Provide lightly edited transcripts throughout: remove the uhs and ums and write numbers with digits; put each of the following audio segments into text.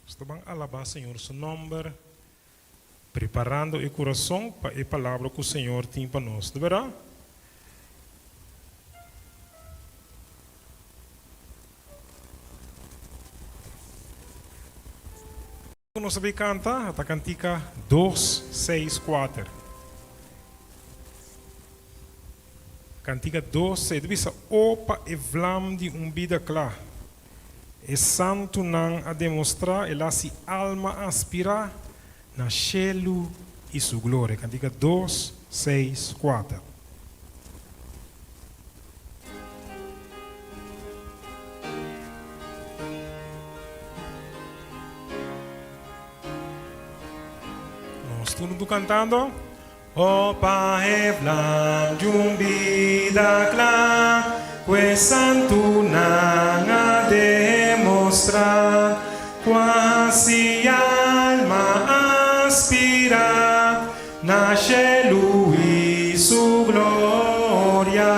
Nos ta ban alabá Señor su nòmber, preparando e kurason pa e palabra ku Señor tin pa nos. Ta bèrdat? Ku nos a bay kanta ta kantika dos, seis, kuater. Kantika dos, seis ta bisa, O pa e vlam di un bida kla, e santunan a demostrá, el hasi alma aspirá na shelu i su gloria. Kantika dos, seis, kuater. Nos tur huntu kantando. O pa e vlam di un bida kla ku e santunan a demostrá, ku a hasi alma aspirá na shelu i su gloria.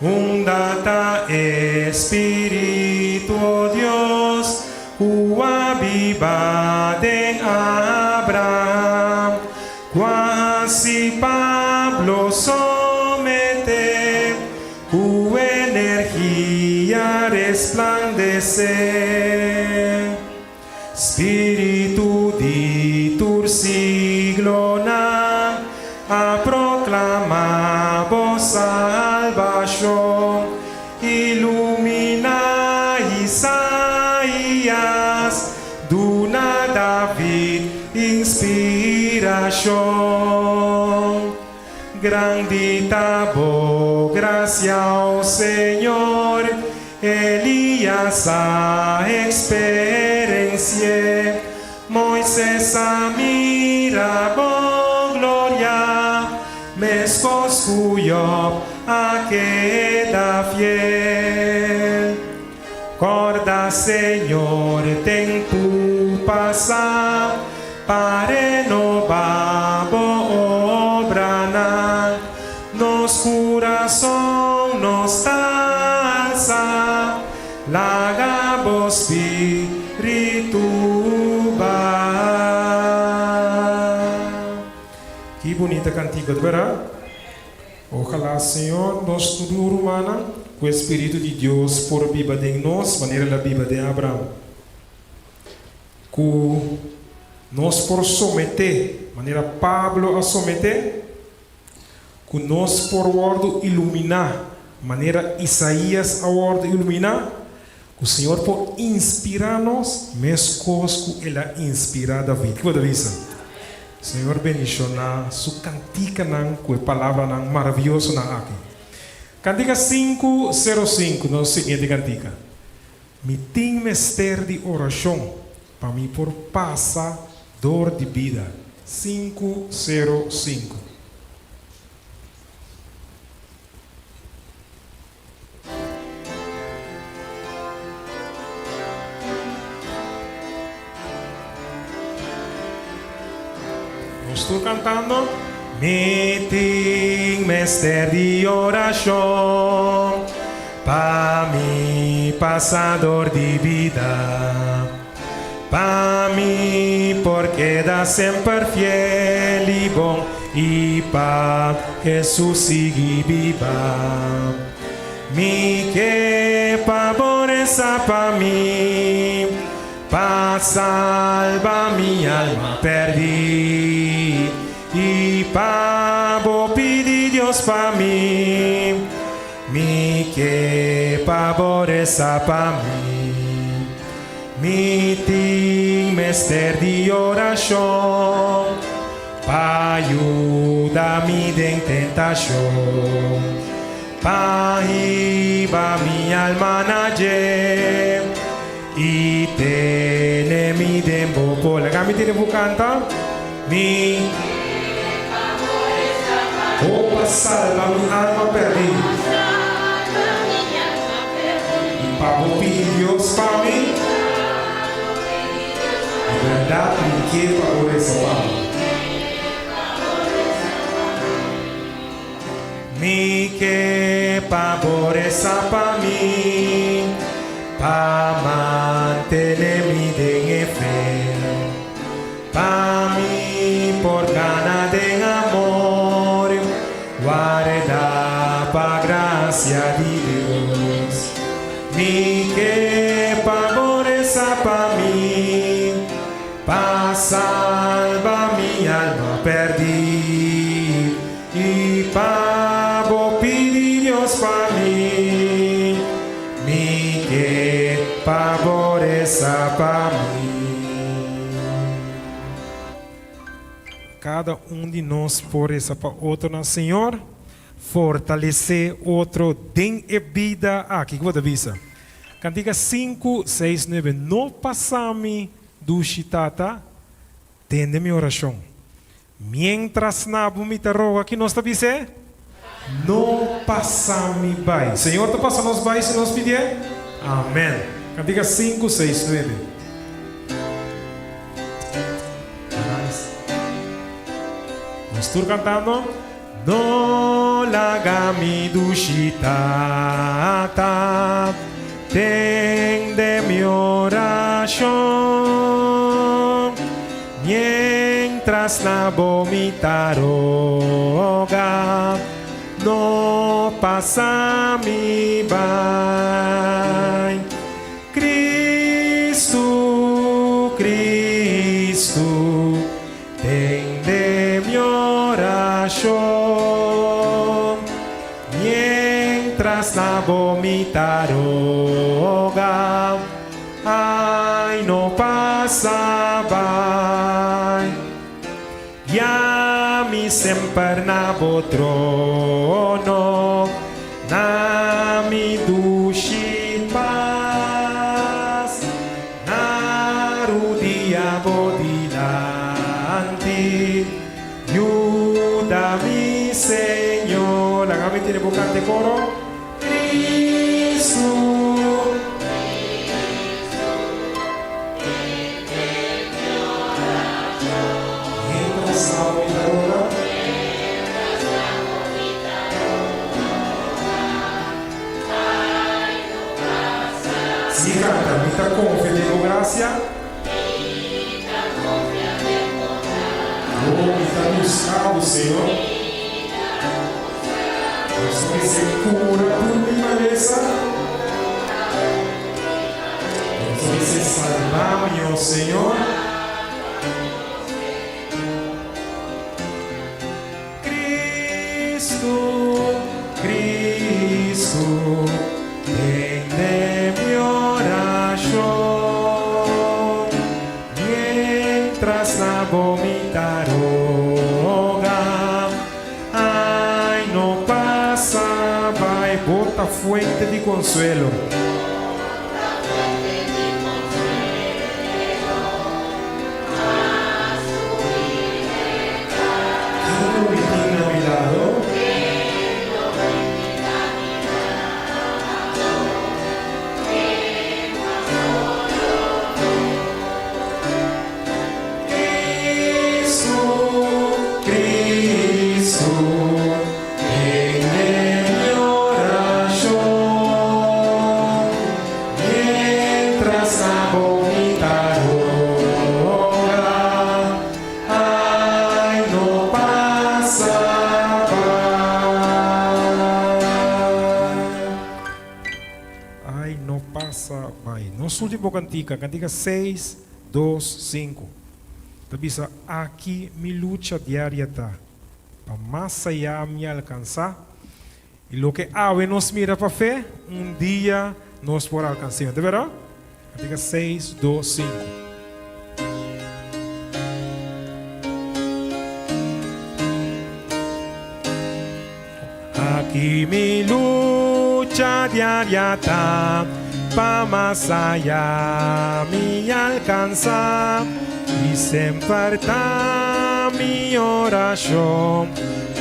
Unda ta e Spiritu, o Dios, ku a biba den Abraham, ku a hasi Pablo someté, ku energia resplandesé? Spiritu di tur siglonan a proclama bo salbacion, ilumina Isaías, duna David inspiracion. Grandi ta bo gracia, o Señor, Elías a experenci'é, Moises a mira bo gloria, meskos ku Job a keda fiel. Kòrda, Señor, tempu pasá, pa renobá bo obranan. Nos kurason nos ta alsá, laga bo spiritu baha. Ki bunita kantika, ta bèrdat? Ojalá Señor nos tur rumannan ku e Spiritu di Dios por biba den nos manera el a biba den Abraham. Ku nos por someté manera Pablo a someté, ku nos por wòrdu iluminá manera Isaías a wòrdu iluminá, ku Señor por inspirá nos meskos ku el a inspirá David. Kiko ta bisa? Señor bendishoná su kantikanan ku e palabranan maraviosonan aki. Kantika 505, nos siguiente kantika. Mi tin mester di orashon pa mi por pasa dor di bida. 505. Nos tur cantando. Mi tin mester di oracion pa mi pasa dor di bida, pa mi por keda semper fiel i bon i pa Jesus sigui biba. Mi ke pa bo resa pa mi, pa salba mi alma perdí, i pa bo pidi Dios pa mi. Mi ke pa bo resa pa mi. Mi tin mester di orashon pa yuda mi den tentashon. Pa hiba mi alma na dje i tene mi den bo por. Laga mi tene bo kanta. Mi. Oh pa salba mi alma perdí. I pa bo pidi Dios pa mi. Di bèrdat mi ke pa bo resa pa mi. Mi ke pa bo resa pa mi, pa mantené. Tene mi den e fe, Pa mi por gana den amor, Warda pa gracia di Dios. Mi ke pa bo resa pa mi, Pa salba mi alma perdí, I pa bo pidi Dios pa mi, Mi ke pa bo resa pa mi. Kada un di nos por resa pa otronan, Señor, fortalesé otro den e bida aki. Kiko bo ta bisa? Kantika sinku, seis, nuebe No pasa mi, dushi Tata, tende mi orashon. Mientras na bo mi ta roga ki nos ta bis'é? No pasa mi bai. Señor ta pasa nos bai si nos pidié? Amen. Kantika sinku, seis, nuebe. Nice. Nos tur kantando. No laga mi dushi Tata tende mi orashon. Mientras na bo mi ta roga, no pasa mi bai. Cristo, Cristo, tende mi orashon. Mientras na bo mi ta roga. Ai no pasa bai. Ya mi semper na bo trono, na mi dushi pas, na rudia bo dilanti, yuda mi Señor. Laga mi tene bo kante koro. Cristo. Mientras na bo mi ta roga. Sigui canta, Mi ta confia den bo gracia. Oh, mi ta busca bo, Señor. Nos ta mester cura tur mi malesa. Nos ta mester salba mi, oh Señor. Cristo, Cristo, tende mi oracion, mientras na bo mi ta roga. Ai no pasa bai bo ta fuente di consuelo. Ken lo mi tin na mi lado? Cristo, Cristo, tende mi oracion, mientras na bo mi ta roga, ay no pasa bai. Ay no pasa bai. Nos ultimo cantica, cantica seis. Dos, sinku. Ta bisa, Aki mi lucha diaria ta, pa mas ayá mi alkansá, i loke awe nos mira pa fe, un dia nos por alkans'é. Ta bèrdat? Artikel seis, dos, sinku. Aki mi lucha diaria ta, pa mas aya mi alcansa, y semper ta mi oracion,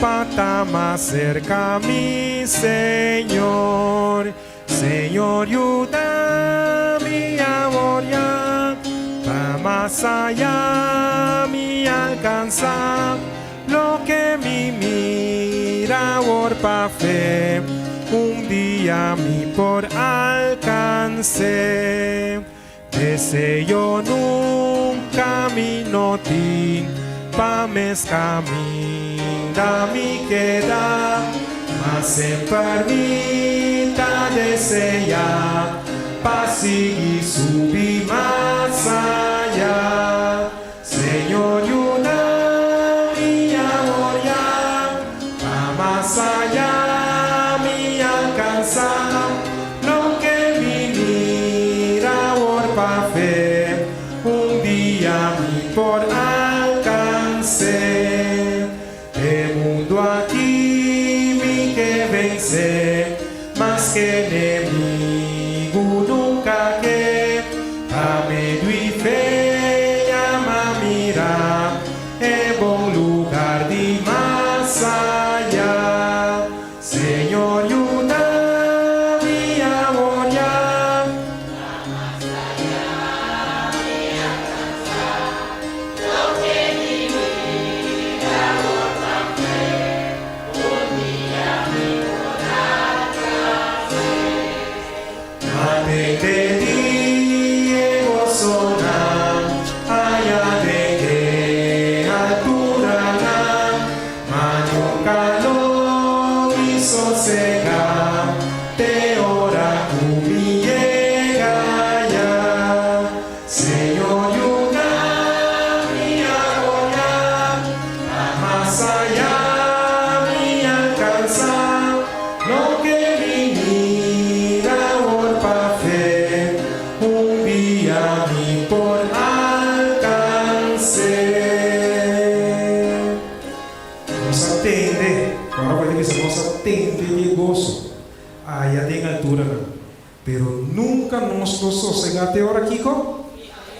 pa ta mas cerca mi Señor. Señor yuda mi awor ya, pa mas aya mi alcansa loke mi mira awor pa fe, un dia mi por alcans'e. Deseo nunka mi no tin pa mes kaminda mi keda, ma semper mi ta desea pa sigui subi mas aya. Señor yuda mi awor ya, pa mas aya mi alcansa loke mi mira awor pa fe, un dia mi por alcans'é. E mundu aki mi ke vensé, maske enemigu nunka ke. Pa medio i fe ya m'a mira e bon lugar di mas aya. Señor yuda mi awor ya. Mantente di e gosonan aya den e alturanan, ma nunka lo mi sosegá te ora ku mi yega aya. Señor yuda mi agoñá, pa mas aya mi alcansá loke mi mira awor pa fe, un dia mi por alcans'é. Nos a tende, ora bo ta bisa nos a tende di e goso aya den alturanan. Pero nunka nos lo sosegá te ora kiko?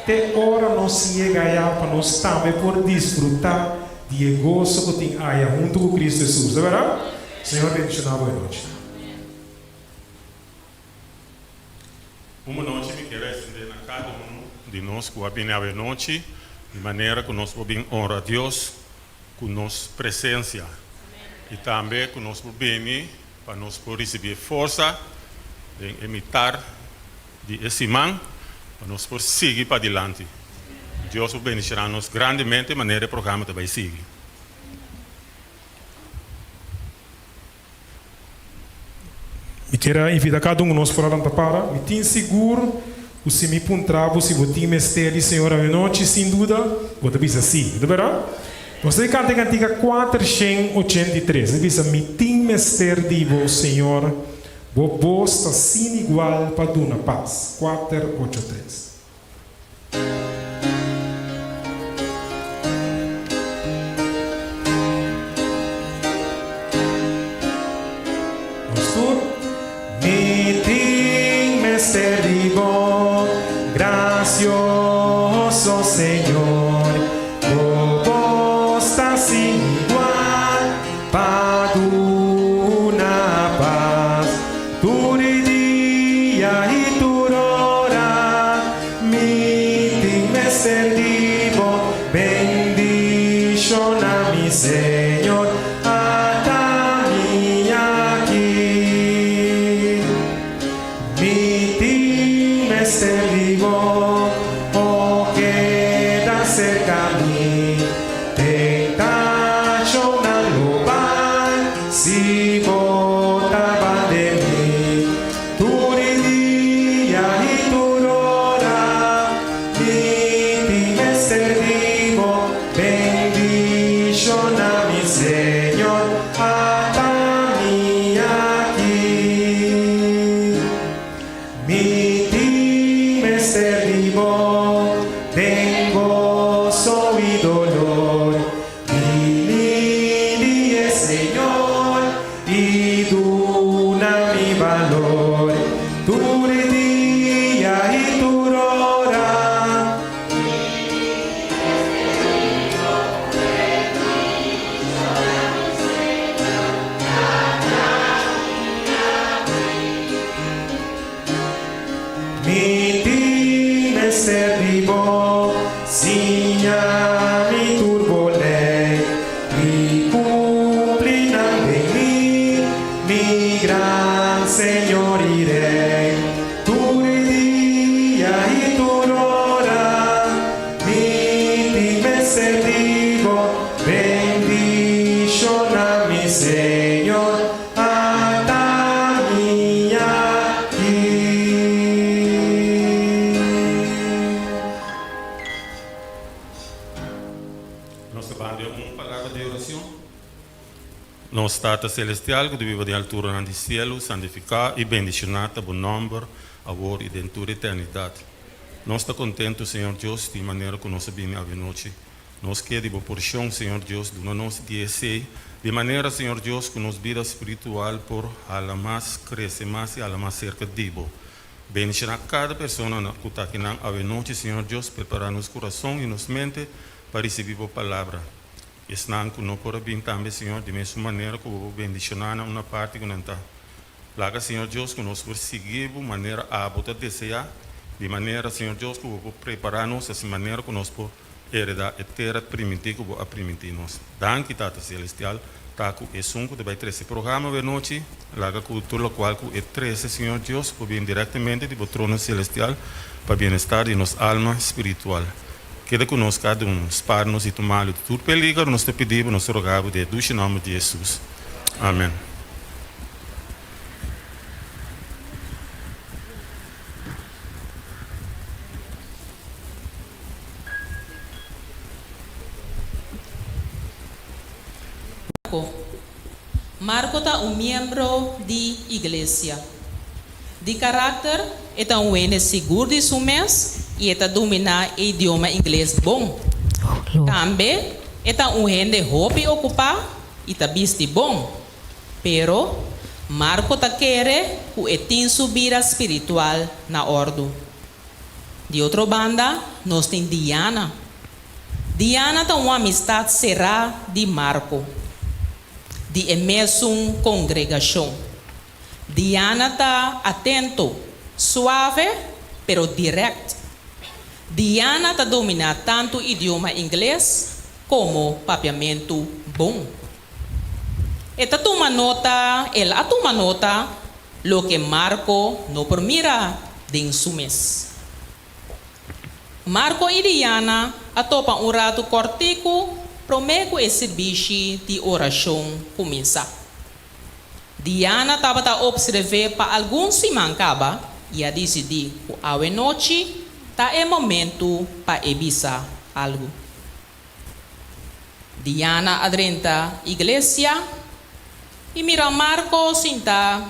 Te ora nos yega ayá pa nos tambe por disfrutá di e goso ku tin aya huntu ku Kristu Hesus. Ta bèrdat? Señor bendishoná bo e nochi. Un bonochi mi kier a extendé na kada uno di nos ku a bini awe nochi, di manera ku nos por bin honra Dios ku nos presensia i tambe ku nos por bini pa nos por risibí e forsa den e mitar di e siman pa nos por sigui padilanti. Dios por bendiciona nos grandemente manera e programa ta bay sigui. Mi kier a invita cada un nos por a lanta para. Mi tin sigur cu si mi puntra bo si bo tin mester di Señor awenochi, sin duda bo ta bisa si. No ta berdad? Nos ta di canta e cantica 483. E bisa, Mi tin mester di bo, Señor, bo bos ta sin igual pa duna pas. 483. Nos tur. Mi tin mester di bo, gracioso Señor, bo bos ta sin igual pa duna pas. Tur dia i tur ora mi tin mester di bo bendishona mi Señor ata mi aki. Mi tin mester di bo, oh keda serka mi. Tentashonnan lo bai si bo ta bande mi. Tur e dia i tur ora mi tin mester di bo. Bendishona mi, Señor, ata mi aki. Mi tin mester di bo den goso i dolor. Bini di e Señor i duna mi balor tur e dia i tur ora. Mi tin mester di bo, siña mi tur bo lei i cumpli nan den mi, mi gran Señor i Rey, tur e dia i tur Señor, ata mi aki. Nos ta banda un palabra di oracion. Nos Tata Celestial cu ta biba den alturanan di cielo, santifica y bendiciona ta bo nomber awor y den tur eternidad. Nos ta contento, Señor Dios, di manera cu nos a bini avenochi. Nos ke di bo porcion, Señor Dios, duna nos di esey, di manera, Señor Dios, cu nos bida spiritual por hala mas, crece mas y hala mas cerca di bo. Bendiciona cada persona cu ta akinan avenochi, Señor Dios, prepara nos curason y nos mente pa ricibi bo palabra. Esnan ku no por a bin tambe, Señor, di mesun manera ku Bo bendishoná nan una parti ku nan ta. Laga, Señor Dios, ku nos por sigui Bo manera Abo ta deseá, di manera, Señor Dios, ku Bo por prepará nos asina manera ku nos por heredá e tera primintí ku Bo a primintí nos. Danki, Tata Selestial, ta ku esun ku ta bai trese programa awe-nochi. Laga ku tur lokual ku e trese, Señor Dios, por bin direktamente di Bo trono selestial pa bienestar di nos alma spiritual. Keda ku nos kada un, spar nos di tur malu, di tur peligro, nos ta pidi Bo, nos ta roga Bo den e dushi nòmber di Hesus. Amen. Marco. Marco ta un miembro di iglesia. Di karakter, e ta un hende sigur di su mes i e ta dominá e idioma ingles bon. Tambe e ta un hende hopi okupá i ta bisti bon. Pero, Marco ta kere ku e tin su bida spiritual na òrdu. Di otro banda, nos tin Diana. Diana ta un amistat será di Marco, di e mesun kongregashon. Diana ta atento, suave, pero dirèkt. Diana ta dominá tantu idioma ingles komo papiamentu bon. E ta tuma nota, el a tuma nota, loke Marco no por mira den su mes. Marco i Diana a topa un ratu kòrtiku promé ku e sirbishi di orashon kuminsá. Diana tabata opserv'é pa algun siman kaba i a disidí ku awe nochi ta e momentu pa e bisa algu. Diana a drenta iglesia i mira Marco sintá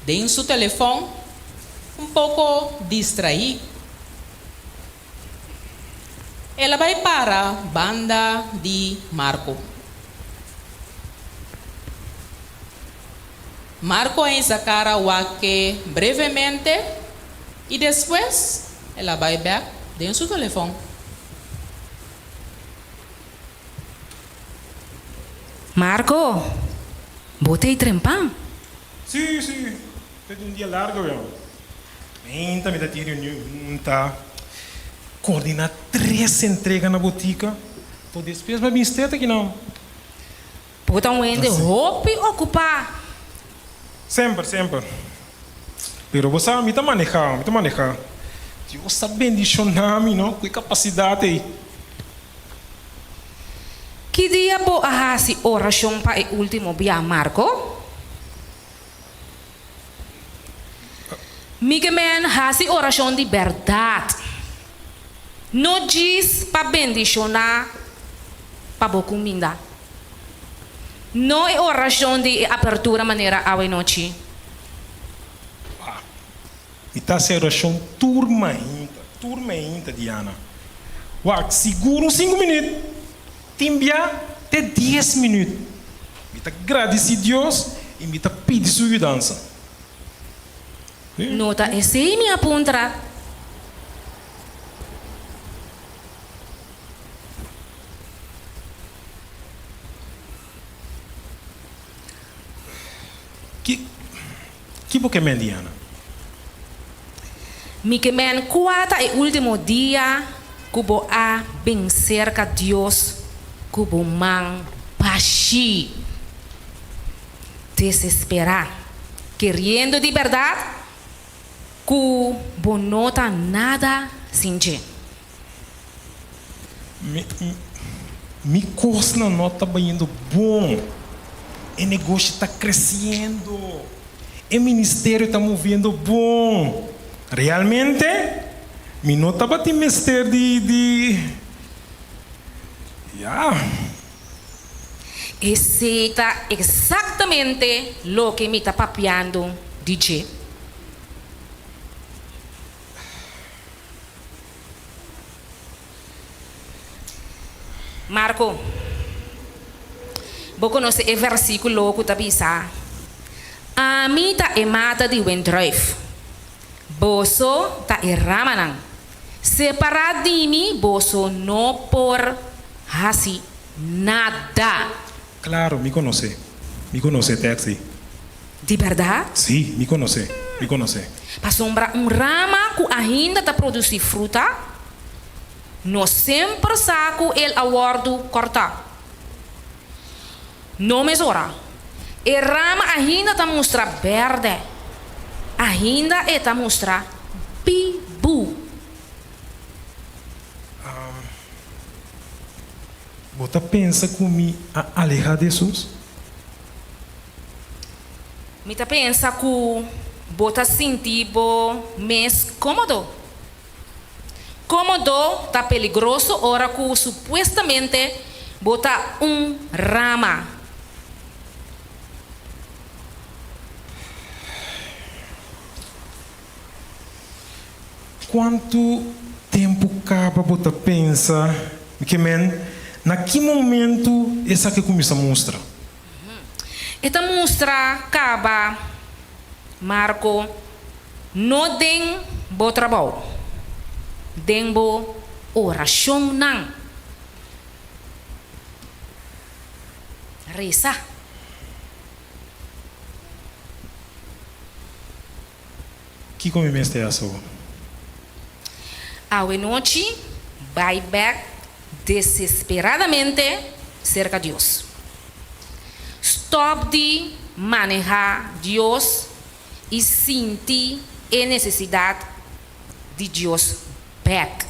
den su telefòn un poko distraí. El a bai para banda di Marco. Marco a hisa cara wak e brevemente y despues el a bai bek den su telefon. Marco, bo ta e trempan? Sí, sí, ta di un dia largo weón. Meinta mi ta tin reunion ta coordina tres entrega na botica, to despues mi a bin steta kinan. Bo ta un hende hopi ocupa. Semper, semper. Pero bo sa mi ta maneha, mi ta maneha. Dios ta bendiciona mi no cu e capacidad ey. Ki dia bo a hasi orashon pa e último bia, Marco? Mi ke men hasi orashon di bèrdat, no djis pa bendishoná pa bo kuminda. No e orashon di e apertura manera awenochi. Mi ta hasi orashon tur mainta, tur mainta, Diana. Wak, sigur un sinku minüt, tin bia te dies minüt. Mi ta gradisí Dios i mi ta pidi su yudansa. No ta esei mi a puntra. Ki. Ki bo ke men, Diana? Mi ke men kua ta e ultimo dia ku bo a bin serka Dios ku bo man bashí, desesperá, keriendo di bèrdat ku bo no ta nada sin dje. Mi, mi kosnan no ta bayendo bon. E negoshi ta kresiendo. E ministerio ta moviendo bon. Realmente, mi no tabatin mester di, di, ya. Esei ta eksaktamente loke mi ta papiando di dje. Marco, Bo konosé e versíkulo ku ta bisa, Ami ta e mata di wendrùif, boso ta e ramanan. Separá di mi boso no por hasi nada. Klaro, mi konosé. Mi konosé e tèks ei. Di bèrdat? Sí, mi konosé. Mi konosé. Pasobra un rama ku ainda ta produsí fruta, no semper sa ku el a wòrdu kòrtá. No mesora. E rama ainda ta mustra bèrdè. Ainda e ta mustra bibu. Bo ta pensa ku mi a alehá di Hesus? Mi ta pensa ku bo ta sinti bo mes kómodo. Kómodo ta peligroso ora ku supuestamente bo ta un rama. Kuantu tempu kaba bo ta pensa, mi ke men, na ki momentu esaki kuminsá mustra? E ta mustra kaba, Marco, no den bo trabou, den bo orashonnan. Resa. Kiko mi mester hasi awor? Awe nochi bai bek desesperadamente serka Dios. Stop di maneha Dios i sinti e nesesidat di Dios bek.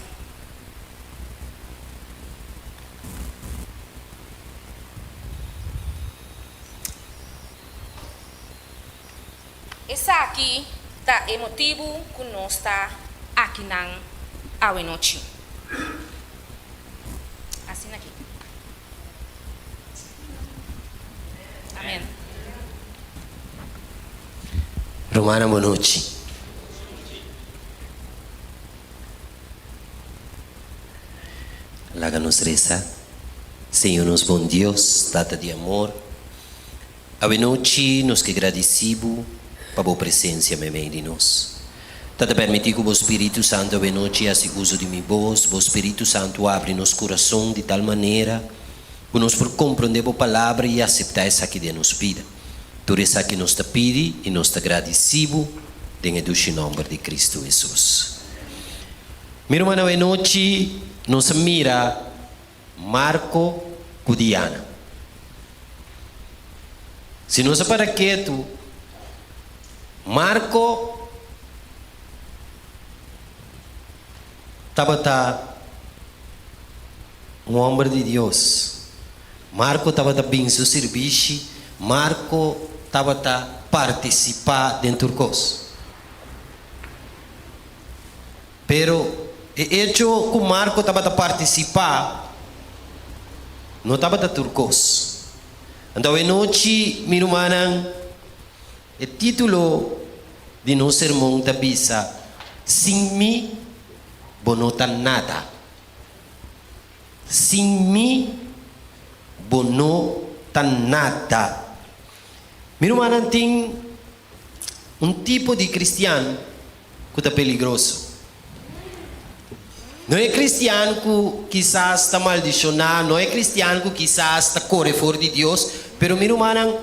Esaki ta e motibu ku nos ta akinan awenochi. Asina aki. Amen. Rumannan bonochi. Laga nos resa. Señor nos bon Dios, Tata di amor. Awenochi nos ke gradisí bo pa bo presensia meimei di nos. Ta ta permití ku bo Spiritu Santu awenochi hasi uso di mi bos, bo Spiritu Santu abri nos kurason di tal manera ku nos por komprondé bo Palabra i aseptá esaki den nos bida. Tur esaki nos ta pidi i nos ta gradisí bo den e dushi nòmber di Kristu Hesus. Mi ruman awenochi nos a mira Marco ku Diana. Si nos a para ketu, Marco tabata un homber di Dios. Marco tabata bin su sirbishi, Marco tabata partisipá den tur kos. Pero e echo ku Marko tabata partisipá no tabata tur kos. Anto awenochi, mi rumannan, e título di nos sermon ta bisa, Sin mi bo no ta nada. Sin mi bo no ta nada. Mi rumannan, tin un tipo di kristian ku ta peligroso. No e kristian ku kisas ta maldishoná, no e kristian ku kisas ta kore for di Dios, pero mi rumannan,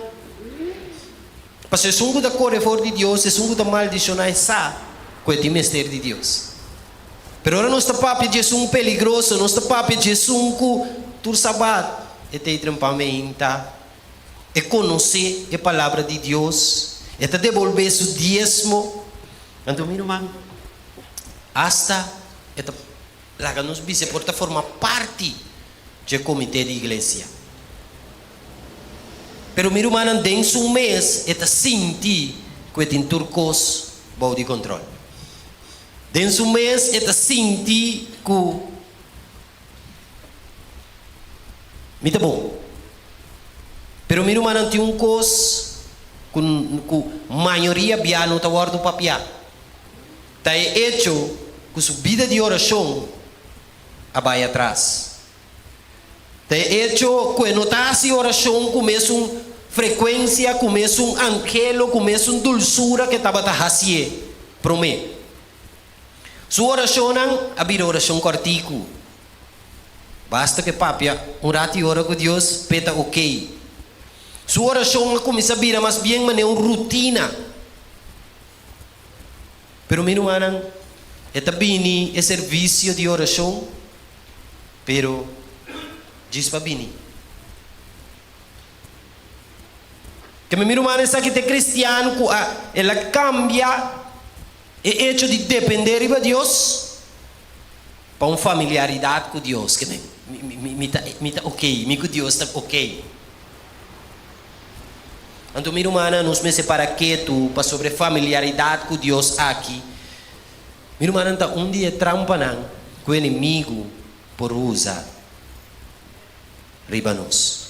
pasobra esun ku ta kore for di Dios, esun ku ta maldishoná e sa ku e tin mester di Dios. Pero ora nos ta papia di esun peligroso, nos ta papia di esun ku tur sabat e ta trempa meinta, E konosé e Palabra di Dios, e ta debolbé su diesmo. Anto mi ruman, asta e ta laga nos bisa e por ta forma parti dje komité di iglesia. Pero mi rumannan den su mes e ta sinti ku e tin tur kos bou di kontròl. Den su mes e ta sinti ku mi ta bon. Pero mi rumannan tin un kos ku ku mayoria bia no ta wòrdu papiá. Ta e echo ku su bida di orashon a bai atras. Ta e echo ku e no ta hasi orashon ku mesun frekuensia, ku mesun anhelo, ku mesun dulsura ku e tabata hasié promé. Su orashonnan a bira orashon kòrtiku. Basta ku e papia un ratu i ora ku Dios, p'e ta okey. Su orashon a kuminsá bira mas bien manera un rutina. Pero mi rumannan, e ta bini e servisio di orashon, pero djis pa bini. Keme mi rumannan esaki ta e kristian ku a el a kambia e echo di dependé riba Dios pa un familiaridat ku Dios. Keme mi mi mi ta mi ta okey, mi ku Dios ta okey. Anto mi rumannan, nos mester para ketu pasobra e familiaridat ku Dios aki, mi rumannan, ta un di e trampanan ku e enemigu por usa riba nos.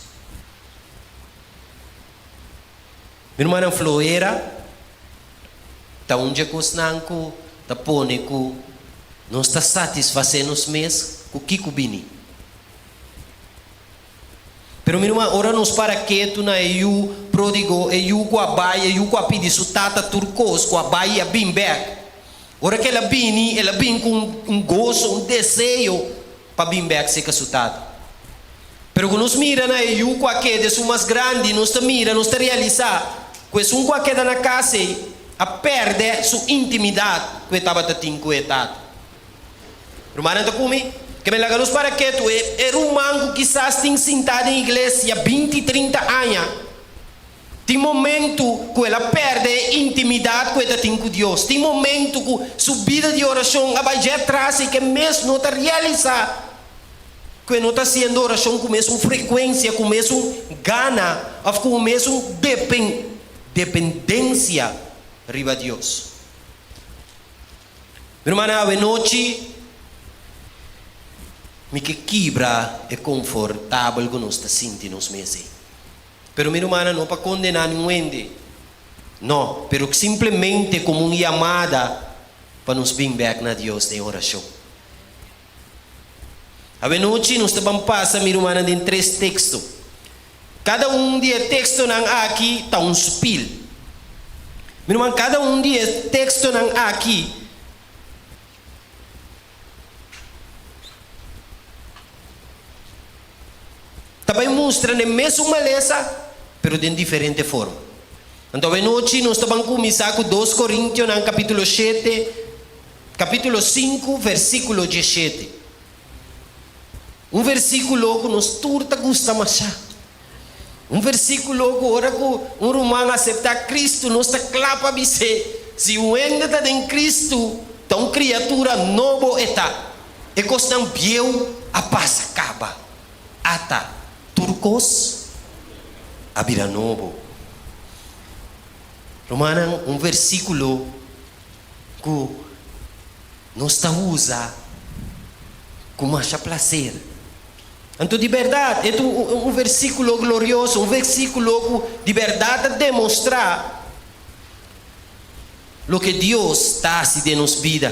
Mi rumannan, flohera ta un dje kosnan ku ta pone ku nos ta satisfasé nos mes ku kiko bini. Pero mi ruman, ora nos para ketu na e yu pródigo, e yu ku a bai, e yu ku a pidi su tata tur kos, ku a bai i a bin bèk, ora ku el a bini, el a bin ku un goso, un deseo pa bin bèk serka su tata. Pero ku nos mira na e yu ku a keda esun mas grandi, nos ta mira, nos ta realisá ku esun ku a keda na kas ei a pèrdè su intimidat ku e tabata tin ku e tata. Rumannan ta kumi? Ke men laga nos para ketu e e ruman ku kisas tin sintá den iglesia binti, trinta aña, tin momentu ku el a pèrdè e intimidat ku e ta tin ku Dios. Tin momentu ku su bida di orashon a bai dje atras i ke mes no ta realisá ku e no ta hasiendo orashon ku mesun frekuensia, ku mesun gana òf ku mesun dependensia riba Dios. Mi rumannan, awenochi mi ke kibra e konfortabel ku nos ta sinti nos mes ei. Pero mi rumannan, no pa kondená ningun hende, no, pero simplemente komo un yamada pa nos bin bèk na Dios den orashon. Awenochi nos ta ban pasa, mi rumannan, den tres teksto. Kada un di e tekstonan aki ta un spil. Mi ruman, kada un di e tekstonan aki ta bai mustra na e mesun malesa, pero den diferente forma. Anto awenochi nos ta ban kuminsá ku Dos Korintionan kapítulo shete, kapítulo sinku, versíkulo diesshete. Un versíkulo ku nos tur ta gusta mashá. Un versíkulo ku ora ku un ruman aseptá Kristu nos ta kla pa bis'é, Si un hende ta den Kristu, ta un kriatura nobo e ta. E kosnan bieu a pasa kaba. Ata, tur kos a bira nobo. Rumannan, un versíkulo ku nos ta usa ku masha plaser. Anto di bèrdat e ta un versíkulo glorioso, un versíkulo ku di bèrdat ta demostrá loke Dios ta hasi den nos bida.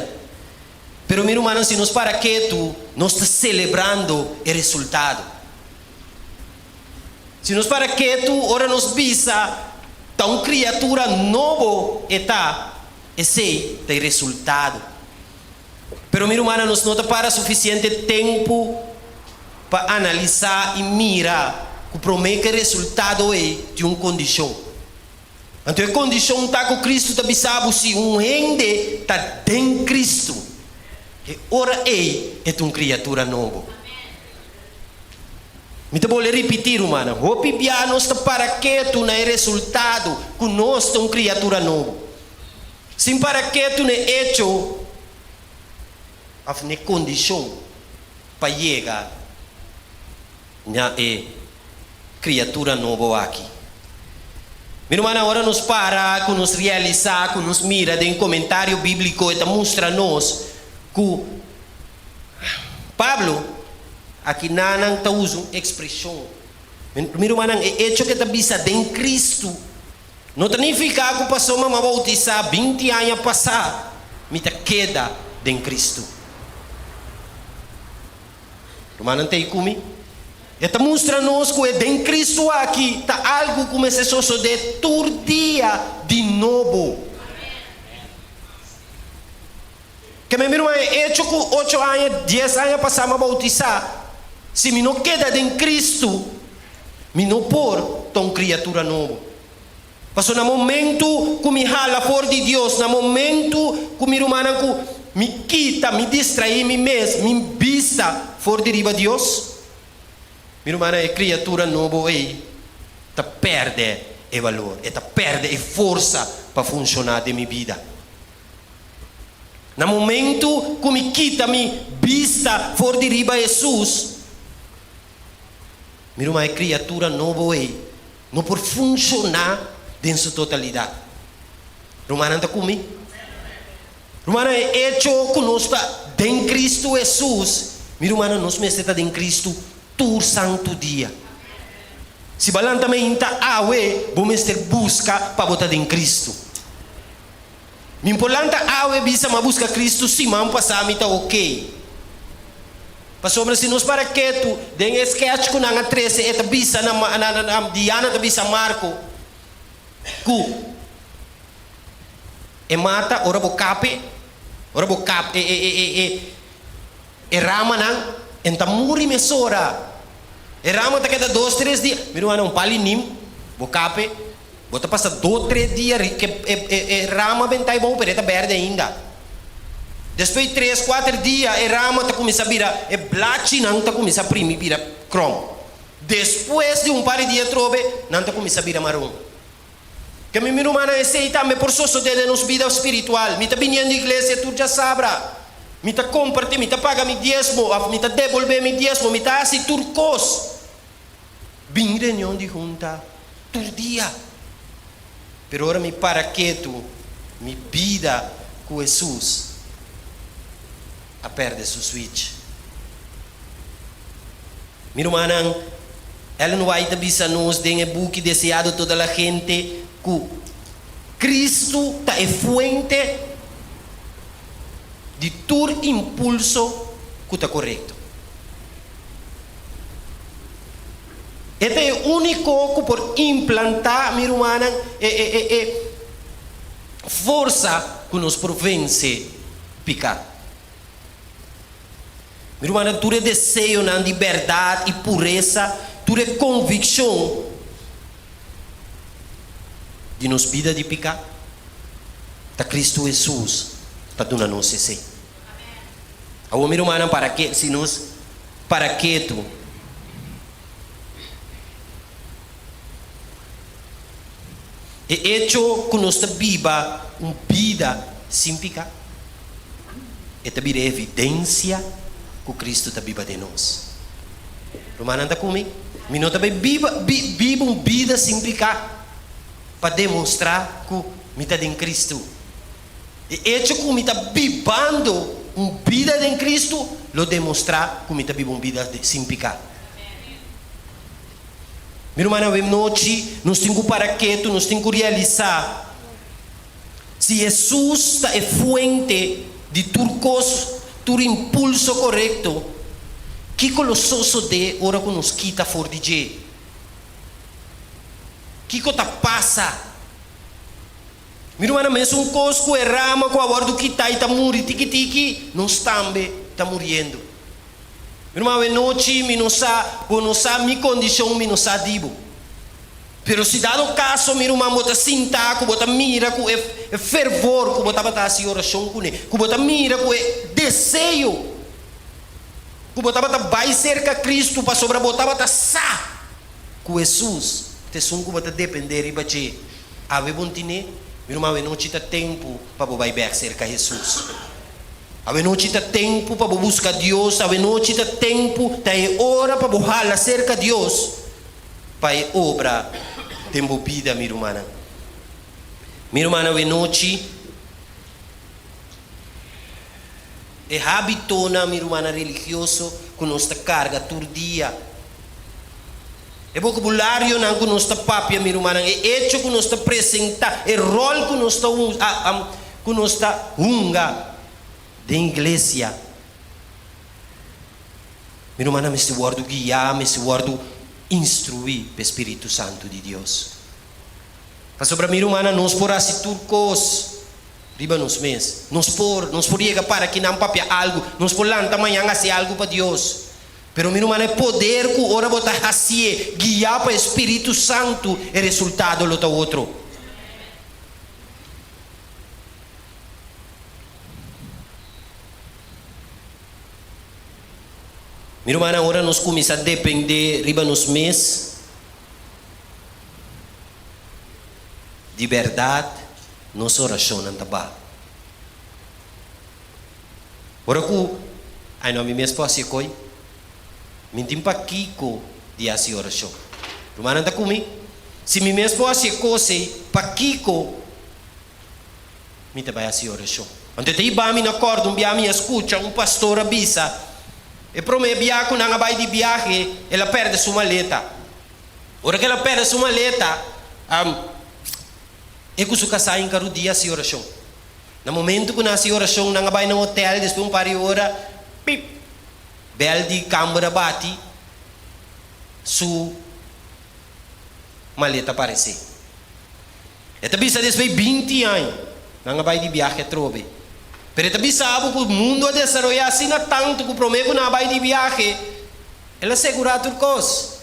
Pero mi rumannan, si nos para ketu, nos ta selebrando e resultado. Si nos para ketu ora nos bisa ta un kriatura nobo e ta, esei ta e resultado. Pero mi rumannan nos no ta para sufisiente tempu pa analisá i mira ku promé ku e resultado ei tin un kondishon. Anto e kondishon ta ku Kristu ta bisa bo si un hende ta den Kristu, e ora ei e ta un kriatura nobo. Mi ta bolbe ripití, rumannan, hopi bia nos ta para ketu na e resultado ku nos ta un kriatura nobo, sin para ketu na e echo òf na e kondishon pa yega na e kriatura nobo aki. Mi rumannan, ora nos para ku nos realisá, ku nos mira den komentario bíbliko, e ta mustra nos ku Pablo aki nanan ta usa un ekspreshon. Mi rumannan, e echo ku e ta bisa den Kristu no ta nifiká ku pasobra mi a boutisá binti aña pasá, mi ta keda den Kristu. Rumannan ta ei ku mi? E ta mustra nos ku e den Kristu aki ta algu ku mester sosodé tur dia di nobo. Ke mi ruman, e echo ku ocho aña, dies aña pasá mi a boutisá, si mi no keda den Kristu, mi no por ta un kriatura nobo. Pasobra na momentu ku mi hala for di Dios, na momentu ku mi rumannan ku mi kita, mi distraí mi mes, mi bista for di riba Dios, mi rumannan, e kriatura nobo ei ta pèrdè e balor, e ta pèrdè e forsa pa funshoná den mi bida. Na momentu ku mi kita mi bista for di riba Hesus, mi ruman, e kriatura nobo ei no por funshoná den su totalidat. Rumannan ta ku mi? Rumannan, e echo ku nos ta den Kristu Hesus, mi rumannan, nos mester ta den Kristu tur santu dia. Si bo a lanta meinta awe, bo mester buska pa bo ta den Kristu. Mi por lanta awe bisa m'a buska Kristu siman pasá mi ta okey. Pasobra si nos para ketu den e sketch ku nan a trese e ta bisa na na Diana ta bisa Marco ku e mata ora bo kape ora bo kap e e e e e ramanan en ta muri mesora e rama ta keda dos tres dia mi rumannan un pali nim bo kape Bo ta pasa do tres dia ri ke e e e rama benta e bou pero e ta berde ainda. Despues di tres kuater dia e rama ta kuminsá bira e blachinan ta kuminsá primi bira krom. Despues di un par di dia atrobe nan ta kuminsá bira maron. Ke mi mi rumannan esei tambe por sosodé den nos bida spiritual. Mi ta biniendo iglesia tur djasabra. Mi ta kompartí, mi ta paga mi diesmo òf mi ta debolbé mi diesmo, mi ta hasi tur kos. Bin reunion di hunta tur dia. Pero ora mi para ketu, mi bida ku Hesus a perde su switch. Mi rumannan, Ellen White ta bisa nos den e buki Deseado Toda la Gente ku Kristu ta e fuente di tur impulso ku ta korekto. E ta e úniko ku por implantá, mi rumannan, e e e e forsa ku nos por vense piká. Mi rumannan, tur e deseonan di bèrdat i puresa, tur e konvikshon di nos bida di piká, ta Kristu Hesus ta duna nos esei. Awor mi rumannan para ke si nos para ketu e echo ku nos ta biba un bida sin pika e ta bira evidensia ku Kristu ta biba den nos. Rumannan ta ku mi? Mi no ta bai biba biba un bida sin pika pa demostrá ku mi ta den Kristu. E echo ku mi ta bibando un bida den Kristu lo demostrá ku mi ta biba un bida sin piká. Mi rumannan, awe nochi nos tin ku para ketu, nos tin ku realisá si Hesus ta e fuente di tur kos, tur impulso korekto, kiko lo sosodé ora ku nos kita for di dje? Kiko ta pasa? Mi rumannan, mesun kos ku e rama ku a wòrdu kitá i ta muri tiki tiki, nos tambe ta muriendo. Mi ruman, awenochi mi no sa, bo no sa mi kondishon, mi no sa di bo. Pero si dado kaso, mi ruman, bo ta sinta ku bo ta mira ku e fervor ku bo tabata hasi orashon kuné, ku bo ta mira ku e deseo ku bo tabata bai serka Kristu pasobra bo tabata sa ku Hesus ta esun ku bo ta dependé riba dje, Awe bon tine, mi ruman, awe nochi ta tempu pa bo bai bek serka Hesus. Awe nochi ta tempu pa bo buska Dios, awe nochi ta tempu, ta e ora pa bo hala serka Dios pa e obra den bo bida, mi rumannan. Mi ruman awenochi, e hábitonan, mi rumannan religioso, ku nos ta karga tur dia, e vokabularionan ku nos ta papia, mi rumannan, e echo ku nos ta presentá, e ròl ku nos ta ku nos ta hunga den iglesia, mi rumannan mester wòrdu guiá, mester wòrdu instruí pa e Spiritu Santu di Dios. Pasobra mi rumannan, nos por hasi tur kos riba nos mes. Nos por, nos por yega para kinan papia algu, nos por lanta mañan hasi algu pa Dios. Pero mi rumannan, e poder ku ora bo ta hasié guiá pa e Spiritu Santu, e resultado lo ta otro. Mi rumannan, ora nos kuminsá dependé riba nos mes, Di bèrdat nos orashonnan ta baha. Ora ku ai no mi mes por hasi e koi, mi tin pakiko di hasi orashon. Rumannan ta ku mi? Si mi mes por hasi e kos ei, pakiko mi ta bai hasi orashon? Anto e ta hiba mi na kòrda un bia mi a skucha un pastor a bisa, e promé bia ku nan a bai di biahe el a pèrdè su maleta. Ora ku el a pèrdè su maleta, e ku su kasá a hinka rudia hasi orashon. Na momentu ku nan hasi orashon, nan a bai na hotèl, despues un par di ora, pip! Bèl di kamber a bati, su maleta a paresé. E ta bisa despues 20 aña, nan a bai di biahe atrobe. Pero e ta bisa bo ku mundu a desaroyá asina tantu ku promé ku nan a bai di biahe, el a segurá tur kos.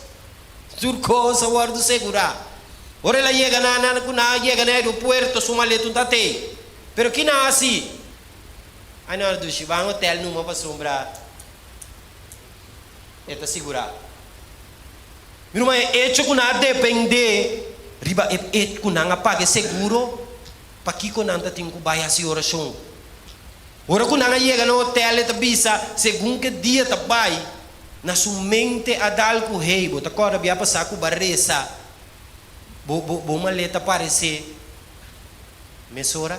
Tur kos a wòrdu segurá. Ora el a yega na nan ku nan a yega na aeropuerto, su maleta un ta tei. Pero ki nan a hasi? Ai nan a dushi, ban hotel numa pasobra e ta sigurá. Mi ruman, e echo ku nan a dependé riba e e ku nan a paga e seguro, pakiko nan ta tin ku bai hasi orashon? Ora ku nan a yega na hotel e ta bisa segun ku e dia ta bai, na su mente a dal ku hey, bo ta kòrda bia pasá ku bo a resa, bo bo bo maleta paresé mesora?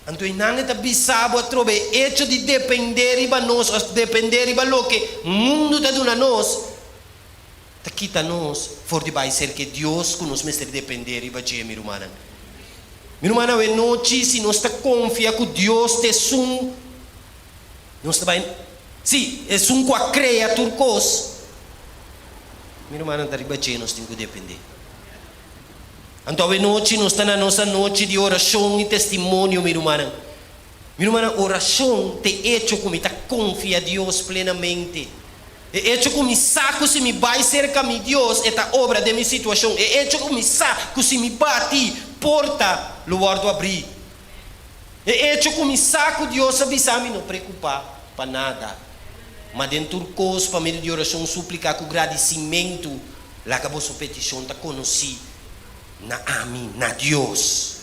Anto einan e ta bisa bo atrobe e echo di dependé riba nos òf dependé riba loke mundu ta duna nos, ta kita nos for di bai serka e Dios ku nos mester dependé riba dje, mi rumannan. Mi rumannan, awe nochi si nos ta konfia ku Dios ta esun nos ta bai, sí, esun ku a krea tur kos, mi rumannan, ta riba dje nos tin ku dependé. Anto awe nochi nos ta na nos anochi di orashon i testimonio, mi rumannan. Mi rumannan, orashon ta e echo ku mi ta konfia Dios plenamente. E echo ku mi sa ku si mi bai serka mi Dios, e ta obra den mi situashon. E echo ku mi sa ku si mi bati, porta lo wòrdu abrí. E echo ku mi sa ku Dios a bisa mi no preokupá pa nada, ma den tur kos pa medio di orashon, súplika ku gradisimentu, Laga boso petishon ta konosí na ami, na Dios.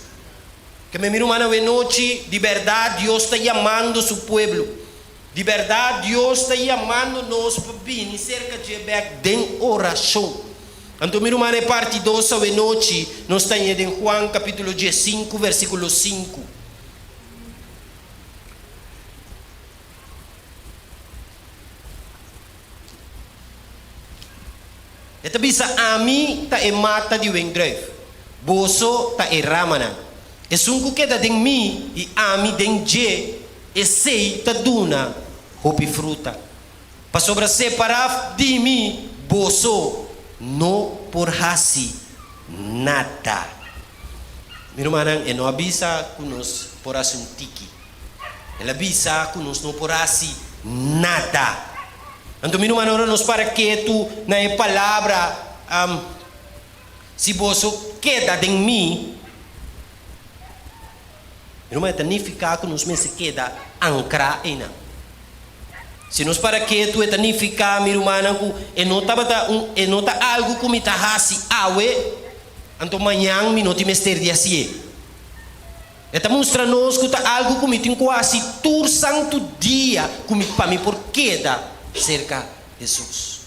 Ke mi rumannan, awe nochi, di bèrdat Dios ta yamando su pueblo. Di bèrdat Dios ta yamando nos pa bini serka dje bèk den orashon. Anto mi rumannan, e parti dos awe nochi nos ta haña den Juan kapítulo diesinku versíkulo sinku. E ta bisa, Ami ta e mata di wendruif, boso ta e ramanan. Esun ku keda den mi i ami den dje, esei ta duna hopi fruta. Pasobra separá di mi boso no por hasi nada. Mi rumannan, e no a bisa ku nos por hasi un tiki. El a bisa ku nos no por hasi nada. Anto mi ruman, ora nos para ketu na e palabra, Si boso keda den mi, mi ruman, e ta nifiká ku nos mester keda ankrá einan. Si nos para ketu, e ta nifiká, mi rumannan, ku e no tabata un, e no ta algu ku mi ta hasi awe, anto mañan mi no tin mester di hasié. E ta mustra nos ku ta algu ku mi tin ku hasi tur santu dia ku mi pa mi por keda serka Hesus.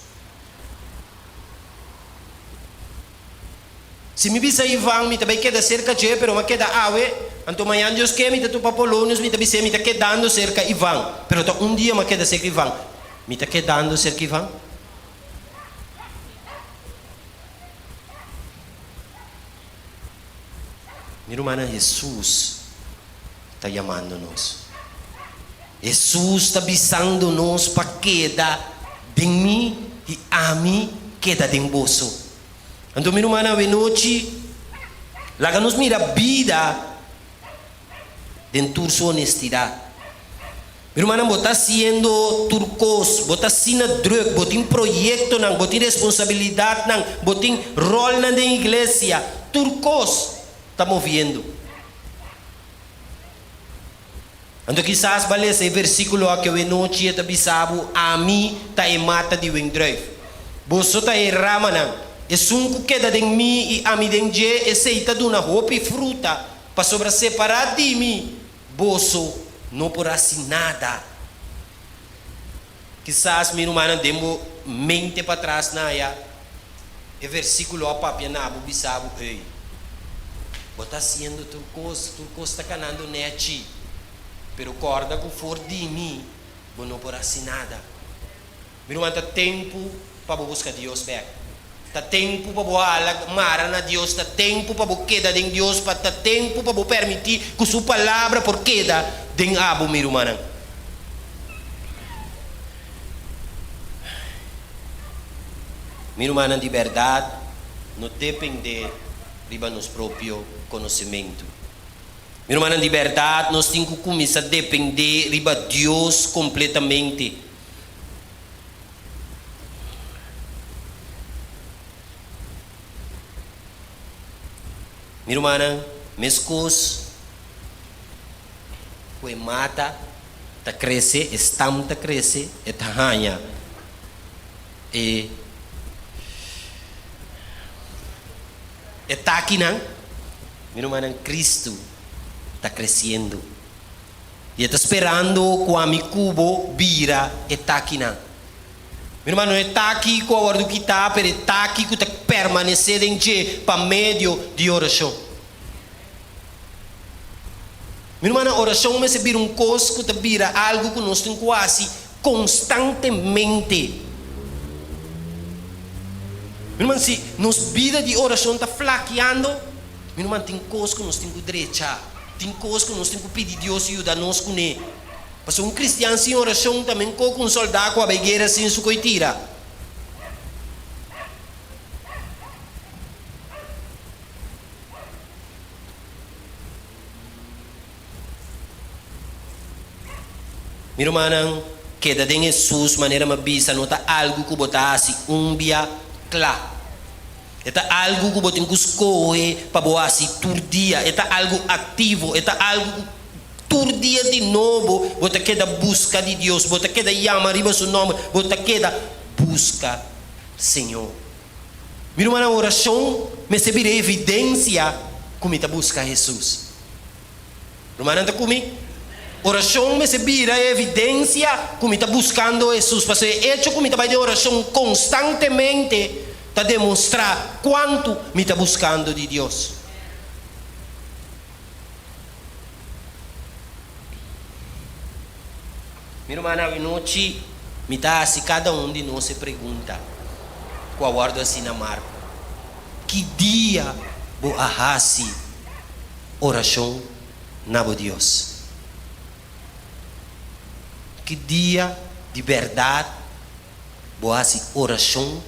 Si mi bisa Ivan mi ta bai keda serka dje, pero m'a keda awe, anto mañan Dios ke mi ta topa Polonius, mi ta bis'é mi ta kedando serka Ivan, pero ta un dia m'a keda serka Ivan. Mi ta kedando serka Ivan? Mi rumannan, Hesus ta yamando nos. Hesus ta bisando nos pa keda den mi i ami keda den boso. Anto mi rumannan, awenochi laga nos mira bida den tur su honestidat. Mi rumannan, bo ta hasiendo tur kos, bo ta asina drùk, bo tin proyektonan, bo tin responsabilidatnan, bo tin ròlnan den iglesia, tur kos ta moviendo. Anto kisas bo a lesa e versíkulo aki awenochi, e ta bisa bo, Ami ta e mata di wendrùif, boso ta e ramanan. Esun ku keda den mi i ami den dje, esei ta duna hopi fruta, pasobra separá di mi boso no por hasi nada. Kisas mi rumannan den bo mente patras na aya e versíkulo a papia na bo bisa bo, Ey, bo ta hasiendo tur kos, tur kos ta kanando nèchi, pero kòrda ku for di mi bo no por hasi nada. Mi ruman, ta tempu pa bo buska Dios bèk. Ta tempu pa bo hala mara na Dios, ta tempu pa bo keda den Dios, pa ta tempu pa bo permití ku Su Palabra por keda den abo, mi rumannan. Mi rumannan, di bèrdat no dependé riba nos propio konosementu. Mi rumannan, di bèrdat nos tin ku kuminsá dependé riba Dios kompletamente. Mi rumannan, meskos ku e mata ta krese, e stam ta krese, e ta haña e e takinan, mi rumannan, Kristu ta kresiendo. I e ta sperando ku ami ku bo bira e takinan. Mi ruman, no e taki ku a wòrdu kitá, pero e taki ku ta permanesé den dje pa medio di orashon. Mi rumannan, orashon mester bira un kos ku ta bira algu ku nos tin ku hasi konstantemente. Mi ruman, si nos bida di orashon ta flakiando, mi ruman, tin kos ku nos tin ku drecha. Tin kos ku nos tin ku pidi Dios yuda nos kuné. Pasobra un kristian sin orashon ta men ko ku un sòldá ku a bai guera sin su koi tira. Mi rumannan, keda den Hesus manera mi a bisa no ta algu ku bo ta hasi un bia kla. E ta algu ku bo tin ku skohe pa bo hasi tur dia. E ta algu aktivo. E ta algu ku tur dia di nobo bo ta keda buska di Dios. Bo ta keda yama riba su nòmber. Bo ta keda buska Señor. Mi rumannan, orashon mester bira evidensia ku mi ta buska Hesus. Rumannan ta ku mi? Orashon mester bira e evidensia ku mi ta buskando Hesus, pasobra e echo ku mi ta bai den orashon konstantemente ta demostrá kuantu mi ta buskando di Dios. Mi rumannan, awenochi mi ta hasi kada un di nos e pregunta ku a wòrdu hasi na Marko, Ki dia bo a hasi orashon na bo Dios. Ki dia di bèrdat bo hasi orashon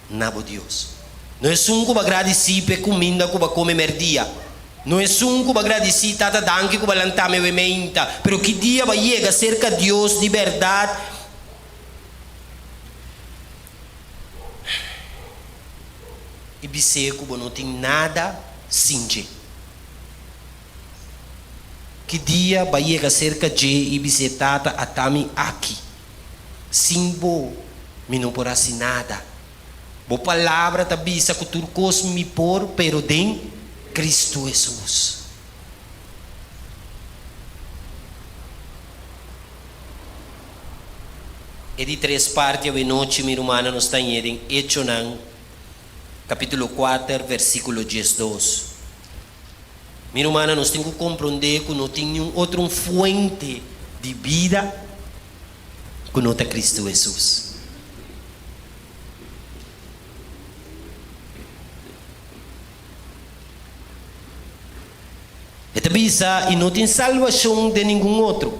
na bo Dios? No esun ku bo a gradisí p'e kuminda ku bo a kome mèrdia. No esun ku bo a gradisí, Tata, danki ku bo a lantá mi awe meinta. Pero ki dia bo a yega serka Dios di bèrdat? I bis'é ku bo no tin nada sin dje. Ki dia ba yega serka dje i bis'é, Tata, ata mi aki. Sin bo mi no por hasi nada. Bo palabra ta bisa ku tur kos mi por, pero den Kristu Hesus. E di tres parti awenochi, mi rumannan, nos ta ñe den Echonan. kapítulo kuater, versíkulo diesdos. Mi rumannan, nos tin ku komprondé ku no tin niun otro un fuente di bida ku no ta Kristu Hesus. E ta bisa, I no tin salbashon den ningun otro,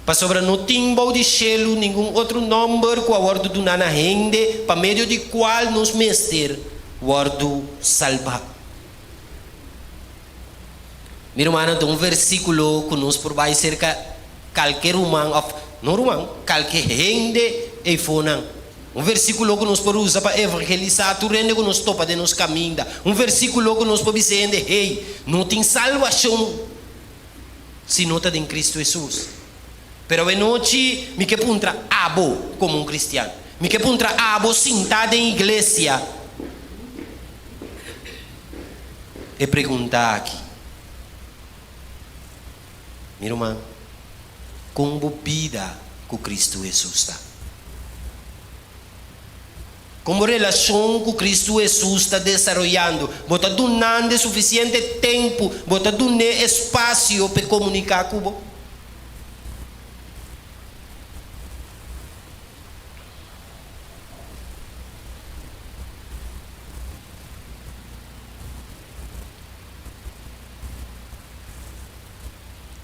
pasobra no tin bou di shelu ningun otro nòmber ku a wòrdu duná na hende pa medio di kual nos mester wòrdu salbá. Mi rumannan, ta un versíkulo ku nos por bai serka kalke ruman òf, no ruman, kalke hende eifonan. Un versíkulo ku nos por usa pa evangelisá tur hende ku nos topa den nos kaminda. Un versíkulo ku nos por bisa hende, Hey, no tin salbashon si no ta den Kristu Hesus. Pero awenochi mi ke puntra abo komo un kristian. Mi ke puntra abo sintá den iglesia e pregunta aki, Mi ruman, kon bo bida ku Kristu Hesus ta? Kon bo relashon ku Kristu Hesus ta desaroyando? Bo ta dunand'e sufisiente tempu? Bo ta dun'é espasio p'e komuniká ku bo?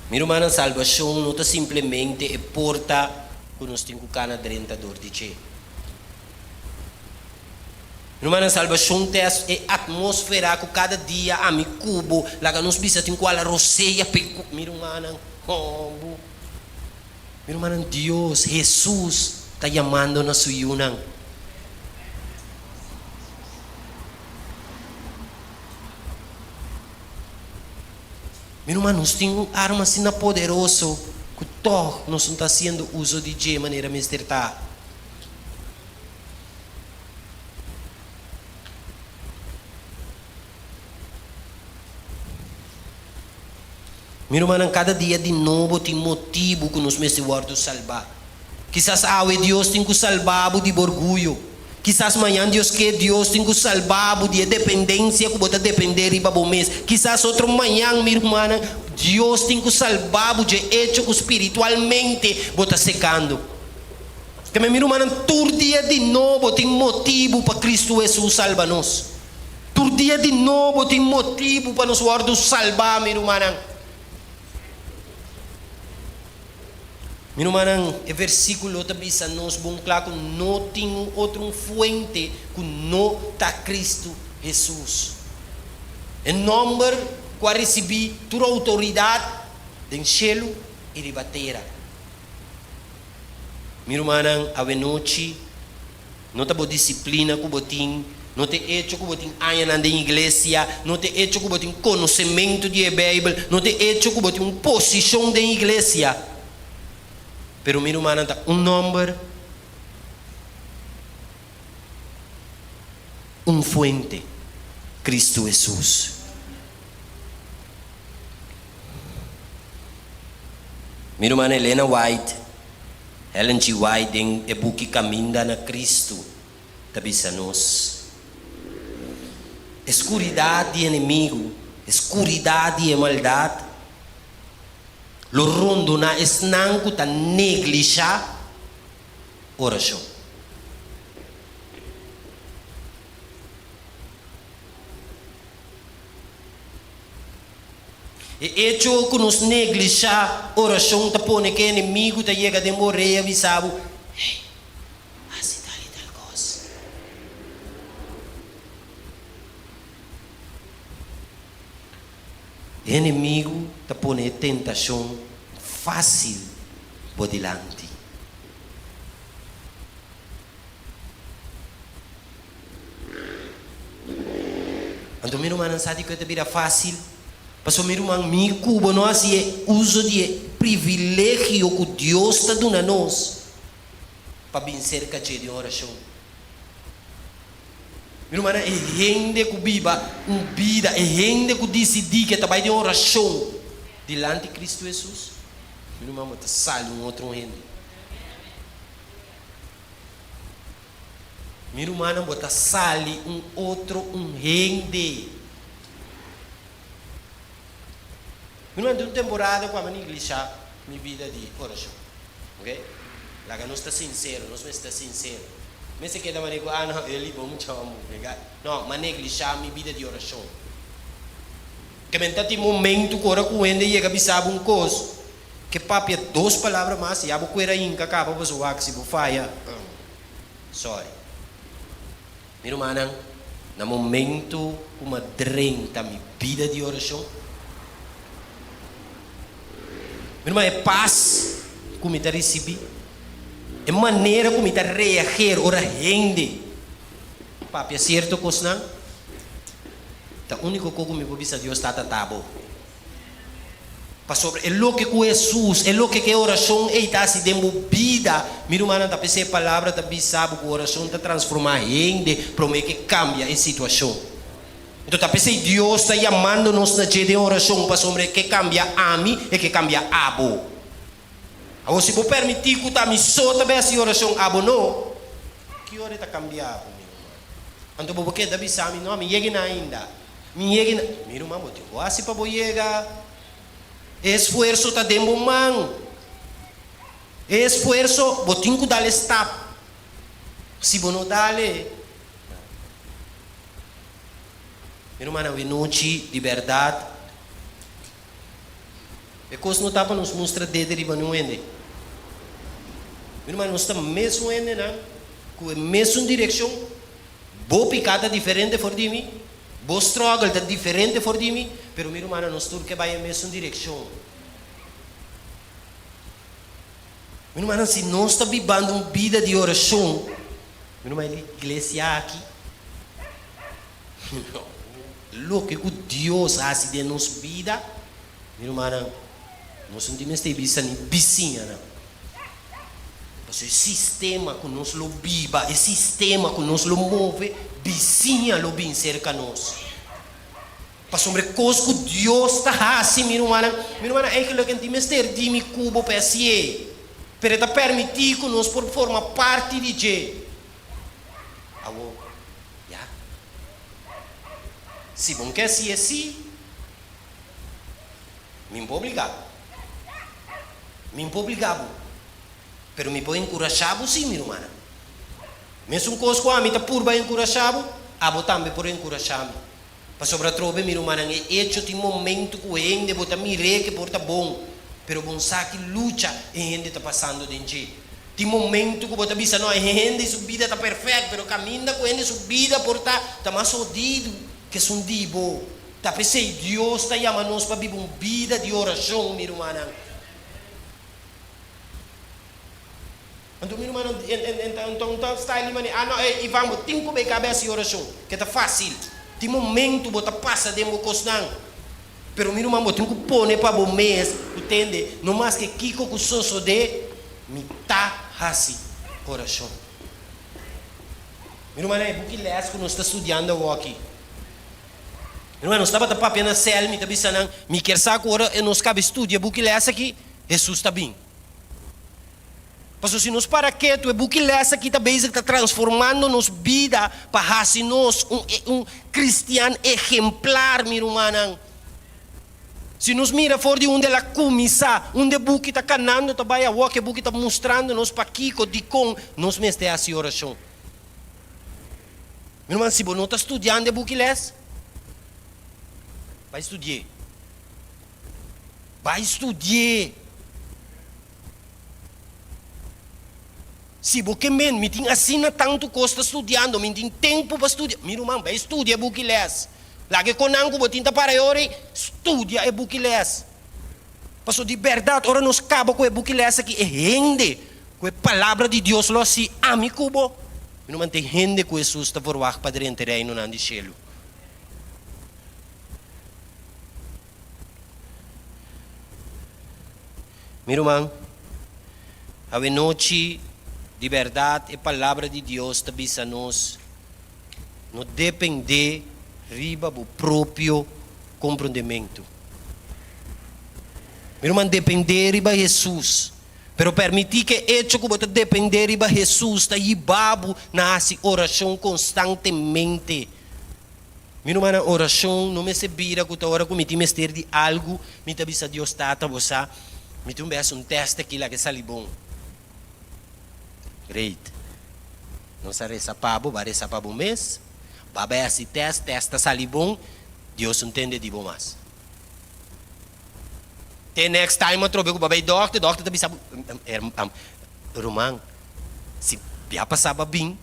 Mi rumannan, salbashon no ta simplemente e porta ku nos tin ku kana drenta dor di dje. Mi rumannan, salbashon ta e atmósfera ku kada dia ami ku bo laga nos bisa tin ku ala rosea p'e ku. Mi rumannan, hòmbu. Mi rumannan, Dios, Hesus, ta yamando na su yunan. Mi ruman, nos tin un arma asina poderoso ku tòg nos no ta hasiendo uso di dje manera mester ta. Mi rumannan, kada dia di nobo tin motibu ku nos mester wòrdu salbá. Kisas awe Dios tin ku salbá bo di bo orguyo. Kisas mañan Dios ke Dios tin ku salbá bo di e dependensia ku bo ta dependé riba bo mes. Kisas otro mañan, mi rumannan, Dios tin ku salbá bo dje echo ku spiritualmente bo ta sekando. Keme, mi rumannan, tur dia di nobo tin motibu pa Kristu Hesus salba nos. Tur dia di nobo tin motibu pa nos wòrdu salbá, mi rumannan. Mi rumannan, e versíkulo ta bisa nos bon kla ku no tin un otro un fuente ku no ta Kristu Hesus. E nòmber ku a risibí tur outoridat den shelu i riba tera. Mi rumannan, awenochi No ta bo disiplina ku bo tin, no ta e echo ku bo tin añanan den iglesia, no ta e echo ku bo tin konosementu di e Beibel, no ta e echo ku bo tin un posishon den iglesia. Pero mi rumannan ta un nòmber, un fuente, Kristu Hesus. Mi ruman Elena White. Ellen G. White den e buki Kaminda na Kristu ta bisa nos, E skuridat di enemigu, e skuridat di e maldat lo rondoná esnan ku ta neglishá orashon. E echo ku nos neglishá orashon ta pone ku e enemigu ta yega den bo orea bisa bo, Hey, hasi tal i tal kos. E enemigu ta pone e tentashon fásil bo dilanti. Anto mi rumannan sa dikon e ta bira fásil? Pasobra mi ruman, mi ku bo no hasi e uso di e privilegio ku Dios ta duna nos pa bin serka dje den orashon. Mi rumannan, e hende ku biba un bida, e hende ku disidí ke ta bai den orashon dilanti Kristu Hesus, mi ruman, bo ta sali un otro hende. Mi rumannan bo ta sali un otro un hende. Mi ruman tin un temporada ku a neglisha mi bida di orashon. Ok? Laga nos ta sinsero, nos mester ta sinsero. Mester keda manera ku ah no, Eli bo mucha homber, brega. No, m'a neglisha mi bida di orashon. Ke men ta tin momento ku ora ku hende yega bisa bo un kos, ke papia dos palabra mas, ya bo kuer a hinka kaba pasobra wak si bo faya, sorry. Mi rumannan, na momento ku m'a drenta mi bida di orashon, mi ruman, e pas ku mi ta risibí, e manera ku mi ta reager ora hende papia sierto kosnan, Ta úniko ku mi por bisa Dios Tata ta bo. Pasobra e loke ku Hesus, e loke ku e orashon ei ta hasi den bo bida, mi rumannan, ta p'esei e Palabra ta bisa bo ku orashon ta transformá hende promé ke kambia e situashon. Enton ta p'esei Dios ta yamando nos na dje den orashon, pasobra e ke kambia ami, e ke kambia abo. Awor si bo permití ku ta mi so ta bai hasi orashon, abo no, ki ora e ta kambia bo, mi ruman? Anto bo bo keda bisa mi, No, mi yega na ainda. Mi yega na. Mi ruman, bo tin ku hasi pa bo yega. E esfuerso ta den bo man. E esfuerso, bo tin ku dal e stap. Si bo no dal e. Mi ruman, awe nochi, di bèrdat, e kos no ta pa nos mustra dede riba niun hende. Mi ruman, nos ta mesun hendenan. Ku e mesun direkshon, bo piká ta diferente for di mi, bo struggle ta diferente for di mi, pero mi rumannan nos tur ke bai e mesun direkshon. Mi rumannan, si nos ta bibando un bida di orashon, mi ruman, e iglesia aki, loke ku Dios hasi den nos bida, mi rumannan, nos no tin mester bisa ni bisiñanan. Pasobra e sistema ku nos lo biba, e sistema ku nos lo move, bisiña lo bin serka nos. Pasobra e kos ku Dios ta hasi, mi rumannan, mi rumannan, eigenlik e no tin mester di mi ku bo pa e hasié, pero e ta permití ku nos por forma parti di dje. Awor, ya. Si bo no ke hasié sí, mi no por obligá bo. Mi no por obligá bo, pero mi por enkurashá bo sí, mi rumannan. Mesun kos ku ami ta purba enkurashá bo, abo tambe por enkurashá mi. Pasobra atrobe, mi rumannan, e echo tin momentu ku hende bo ta mir'é ke por ta bon, pero bo no sa ki lucha e hende ta pasando den dje. Tin momentu ku bo ta bisa, no, e hende su bida ta perfèkt, pero kaminda ku hende su bida por ta, ta mas hodidu ke esun di bo. Ta p'esei Dios ta yama nos pa biba un bida di orashon, mi rumannan. Anto mi rumannan, enton ta style di manera, ah no, ey Ivan, bo tin ku bay kabe hasi orashon, ke ta fásil. Tin momentu bo ta pasa den bo kosnan, pero mi ruman bo tin ku pone pa bo mes, ku tende, no maske kiko ku sosodé, mi ta hasi orashon. Mi rumannan, e buki lès ku nos ta studiando awoki. Hermano, nos tabata papia na sèl, mi ta bisa nan, mi kier sa ku ora nos kaba studia e buki lès aki, Hesus ta bin. Pasobra si nos para ketu, e buki lès aki ta bezig ta transformando nos bida pa hasi nos un un kristian ehemplar, mi rumannan. Si nos mira for di unda el a kuminsá, unda e buki ta kanando ta bai awor, ku e buki ta mustrando nos pakiko, dikon nos mester hasi orashon. Mi ruman, si bo no ta studiando e buki les, bai studi'é. Bai studi'é. Si bo ke men, mi tin asina tantu kos ta studiando, mi tin tempu pa studia. Mi ruman, bai studia e buki les. Laga e konan ku bo tin ta para e ora ei, studia e buki les. Pasobra di bèrdat, ora nos kaba ku e buki les aki, e hende ku e Palabra di Dios lo hasi ami ku bo. Mi no mant'e hende ku Hesus ta verwagt pa drenta e Reinonan di shelu. Mi ruman, awenochi di bèrdat e Palabra di Dios ta bisa nos, No dependé riba bo propio komprondementu. Mi ruman, dependé riba Hesus. Pero permití ku e echo ku bo ta dependé riba Hesus ta hiba bo na hasi orashon konstantemente. Mi rumannan, orashon no mester bira ku ta ora ku mi tin mester di algu, mi ta bisa Dios, Tata, bo sa, mi tin un bes un tèst aki, laga e sali bon. Great. Nos a resa pa bo, bo a resa pa bo mes, bo a bai hasi tèst, tèst a sali bon, Dios no tende di bo mas. Te next time atrobe ku bo a bai dòkter, dòkter ta bisa bo, Ruman, si bia pasá bo a bin,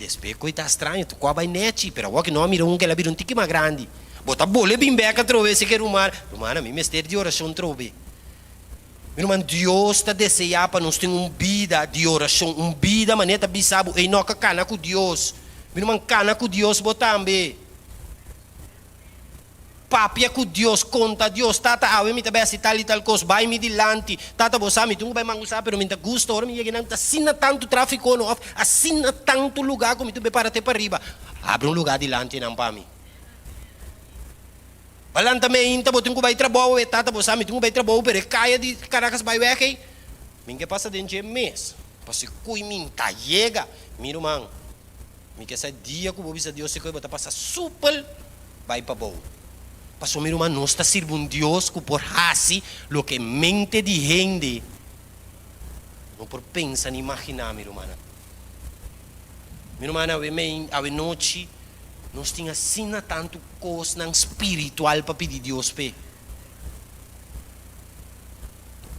despues ku e ta straño, tu ku a bai nèchi, pero awor ki no a mira un ku el a bira un tiki mas grandi. Bo ta bole bin bèk atrobe, si ke ruman, ruman ami mester di orashon trobe. Mi ruman, Dios ta deseá pa nos tin un bida di orashon, un bida manera ta bisa bo, ey no ka kana ku Dios. Mi ruman, kana ku Dios bo tambe. Papia ku Dios, konta Dios, Tata, awe mi ta bai hasi tal i tal kos, bai mi dilanti. Tata, bo sa mi tin ku bai mangu sa, pero mi ta gusta ora mi yega einan, ta asina tantu tráfiko no òf asina tantu lugá ku mi tin ku bai para te pariba. Habri un lugá dilanti einan pa mi. Ba lanta meinta, bo tin ku bai trabou awe. Tata, bo sa mi tin ku bai trabou, pero e kaya di Caracas bai wèg ei, mi ke pasa den dje mes, pasobra kui mi ta yega. Mi ruman. Mi ke sa dia ku bo bisa Dios si koe bo ta pasa supel bai pa bou. Pasobra mi ruman nos ta sirbi un Dios ku por hasi loke mente di hende no por pensa ni imaginá mi rumannan. Mi rumannan awe mei awe nochi nos tin asina tantu kosnan spiritual pa pidi Dios p'e.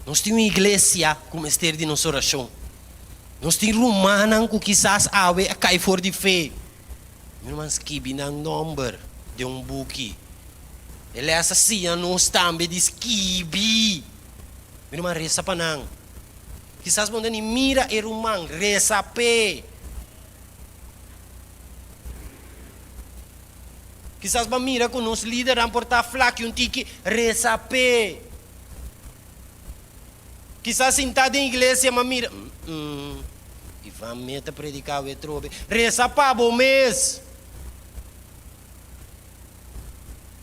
Nos tin un iglesia ku mester di nos orashon. Nos tin rumannan ku kisas awe a kai for di fe. Mi ruman skibi nan nòmber den un buki. E lès a siña nos tambe di skibi. Mi ruman resa pa nan. Kisas bo no ta ni mira e ruman, resa p'e. Kisas bo a mira ku nos lidernan por ta flak i un tiki, resa p'e. Kisas sintá den iglesia ma mira, mm, Ivan me ta prediká awe trobe. Resa pa bo mes!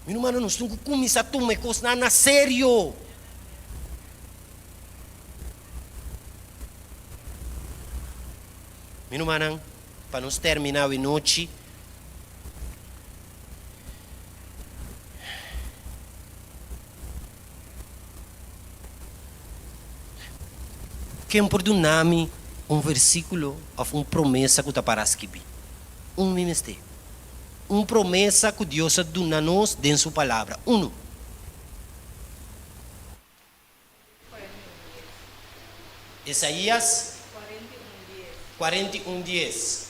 Mi rumannan, nos tin ku kuminsá tuma e kosnan na serio. Mi rumannan, pa nos terminá awe nochi, Ken por duna mi un versíkulo òf un promesa ku ta pará skibí? Un mi mester. Un promesa ku Dios a duna nos den su Palabra. Unu. Isaías 41 dies.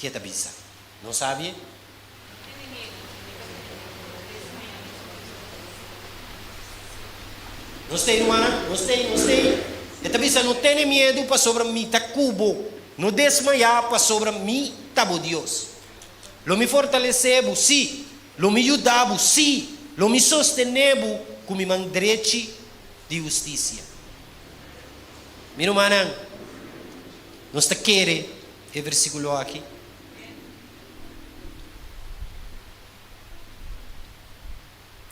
Ke ta bisa? No sabi? No stay, rumannan. No stay, no stay. E ta bisa, No tene miedu, pasobra mi ta ku bo. No desmayá, pasobra mi ta bo Dios. Lo mi fortalesé bo, sí, lo mi yuda bo, sí, lo mi sostené bo ku mi man drechi di hustisia. Mi rumannan, nos ta kere e versíkulo aki?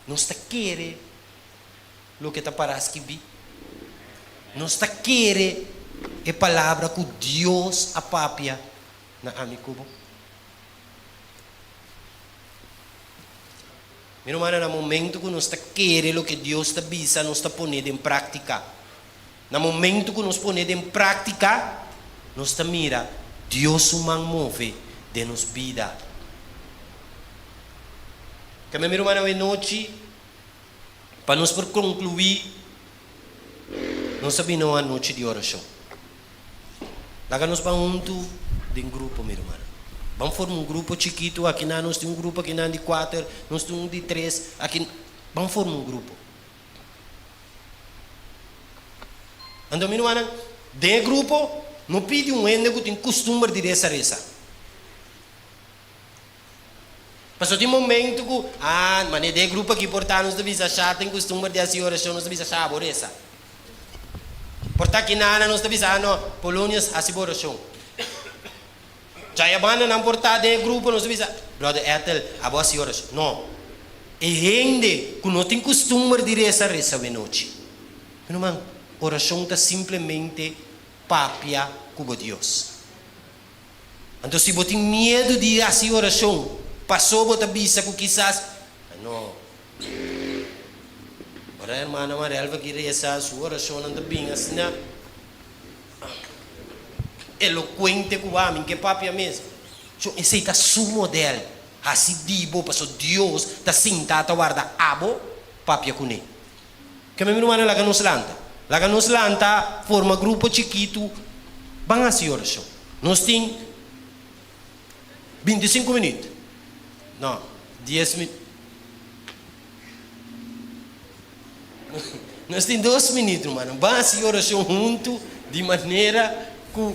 Nos ta kere loke ta pará skibí? Nos ta kere e palabra ku Dios a papia na ami ku bo? Mi rumannan, na momentu ku nos ta kere loke Dios ta bisa, nos ta pon'é den práktika. Na momentu ku nos pon'é den práktika, nos ta mira Dios su man move den nos bida. Tambe, mi rumannan, awe nochi, pa nos por konkluí, nos ta bini un anochi di orashon. Laga nos ban huntu den grupo, mi rumannan. Ban forma un grupo chikitu akinan, nos tin un grupo akinan di kuater, nos tin un di tres, aki, ban forma un grupo. Anto mi rumannan, den e grupo no pidi un hende ku tin kustumber di resa resa. Pasobra tin momento ku, ah, manera den e grupo aki por ta nos ta bisa sha tin kustumber di hasi orashon, nos ta bisa sha bo resa. Por ta ki nana nos ta bisa, ah no, Polonius hasi bo orashon. Djaya banda nan por ta den e grupo nos ta bisa, Brother Ethel, abo hasi orashon. No. E hende ku no tin kustumber di resa, resa awenochi. Mi ruman, orashon ta simplemente papia ku bo Dios. Anto si bo tin miedu di hasi orashon, paso bo ta bisa ku kisas, No. Ora hermana Marelva ki resa, su orashonnan ta bin asina elokuente ku ami ke papia mes. So esei ta su model. Hasi di bo, paso Dios ta sinta ta warda abo papia kuné. Keme mi rumannan laga nos lanta. Laga nos lanta forma grupo chikitu ban hasi orashon. Nos tin 25 minuut. No, dies minuut. Nos tin dos minuut rumannan. Ban hasi orashon huntu di manera ku.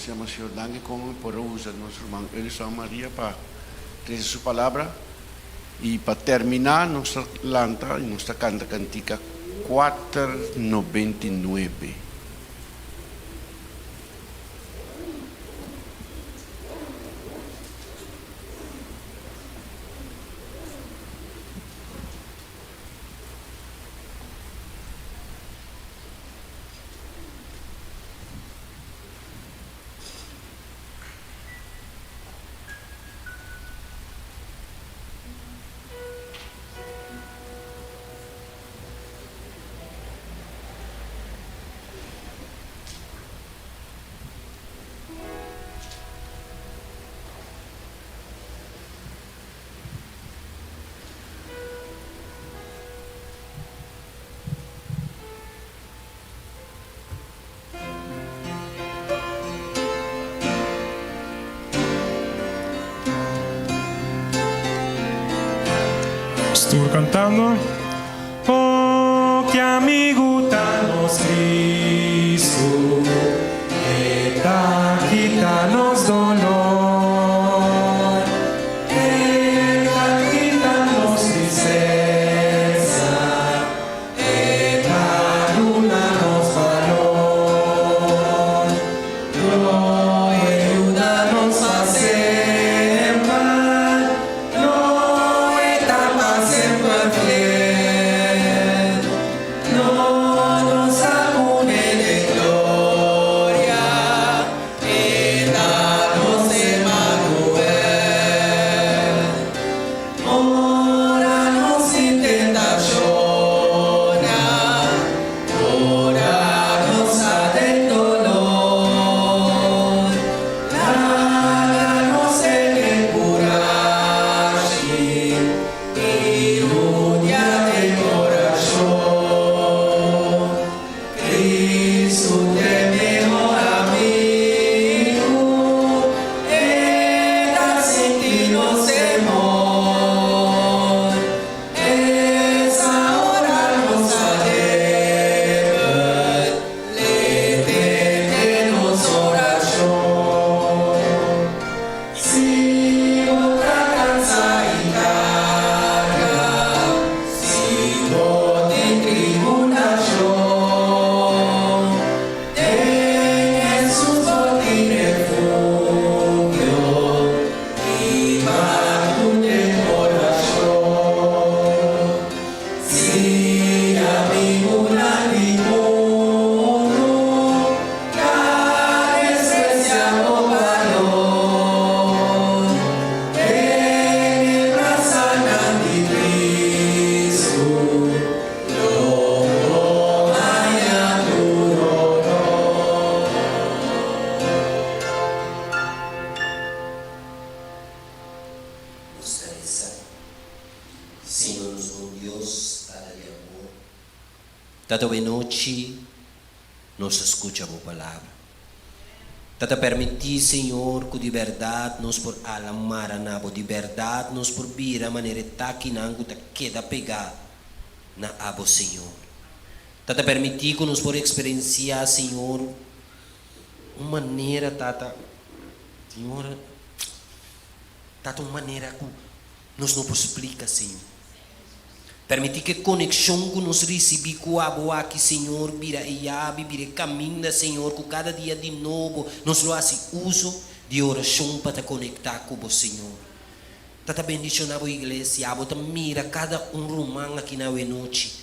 Señor Señor, danki kon por a usa nos ruman Elison Maria pa trese su palabra. I pa terminá nos ta lanta i nos ta kanta kantika 499. Tur cantando. Oh, ki amigu ta nos Cristo, E ta kita nos dolor, E ta kita nos tristeza, E ta duna nos balor, Lo e yuda nos pa semper, Lo e ta pa semper fiel, Lo nos ta cune den gloria, E ta. Nos ta resa. Señor nos bon Dios, Tata di amor, Tata awe nochi nos ta scucha Bo palabra. Tata permiti, Señor, cu di berdad nos por ala mara na Bo, di berdad nos por bira manera e takinan cu ta keda pega na Abo, Señor. Tata permiti cu nos por experencia, Señor, un manera, Tata, Señor, Tata un manera ku nos no por splika, Señor. Permití ku e konekshon ku nos risibí ku Abo aki, Señor, bira e yabi, bira e kaminda, Señor, ku kada dia di nobo nos lo hasi uso di orashon pa ta konektá ku Bo, Señor. Tata bendishoná Bo iglesia. Abo ta mira kada un ruman aki na awenochi.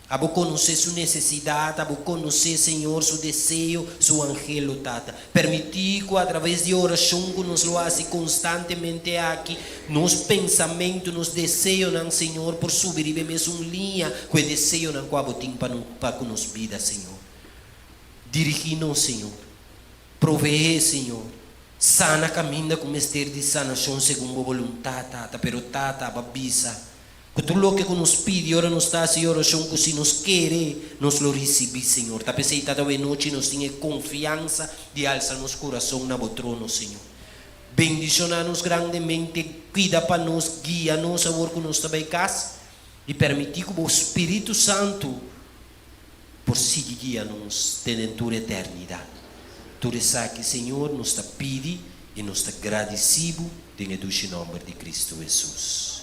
Abo konosé su nesesidat, abo konosé, Señor, su deseo, su anhelo, Tata. Permití ku atraves di orashon ku nos lo hasi konstantemente aki, nos pensamentu, nos deseonan, Señor, por subi riba e mesun liña ku e deseonan ku abo tin pa pa ku nos bida, Señor. Dirigí nos, Señor. Proveé, Señor. Sana kaminda ku mester di sanashon segun bo boluntat, Tata. Pero, Tata, abo a bisa Ku tur loke ku nos pidi ora nos ta hasi orashon ku si nos kere, nos lo risibí, Señor. Ta p'esei ta awe nochi nos tin e konfiansa di alsa nos kurason na Bo trono, Señor. Bendishoná nos grandemente, kuida pa nos, guia nos awor ku nos ta bai kas, i permití ku Bo Spiritu Santu por sigui guia nos te den tur eternidat. Tur esaki, Señor, nos ta pidi i nos ta gradisí Bo den e dushi nòmber di Kristu Hesus.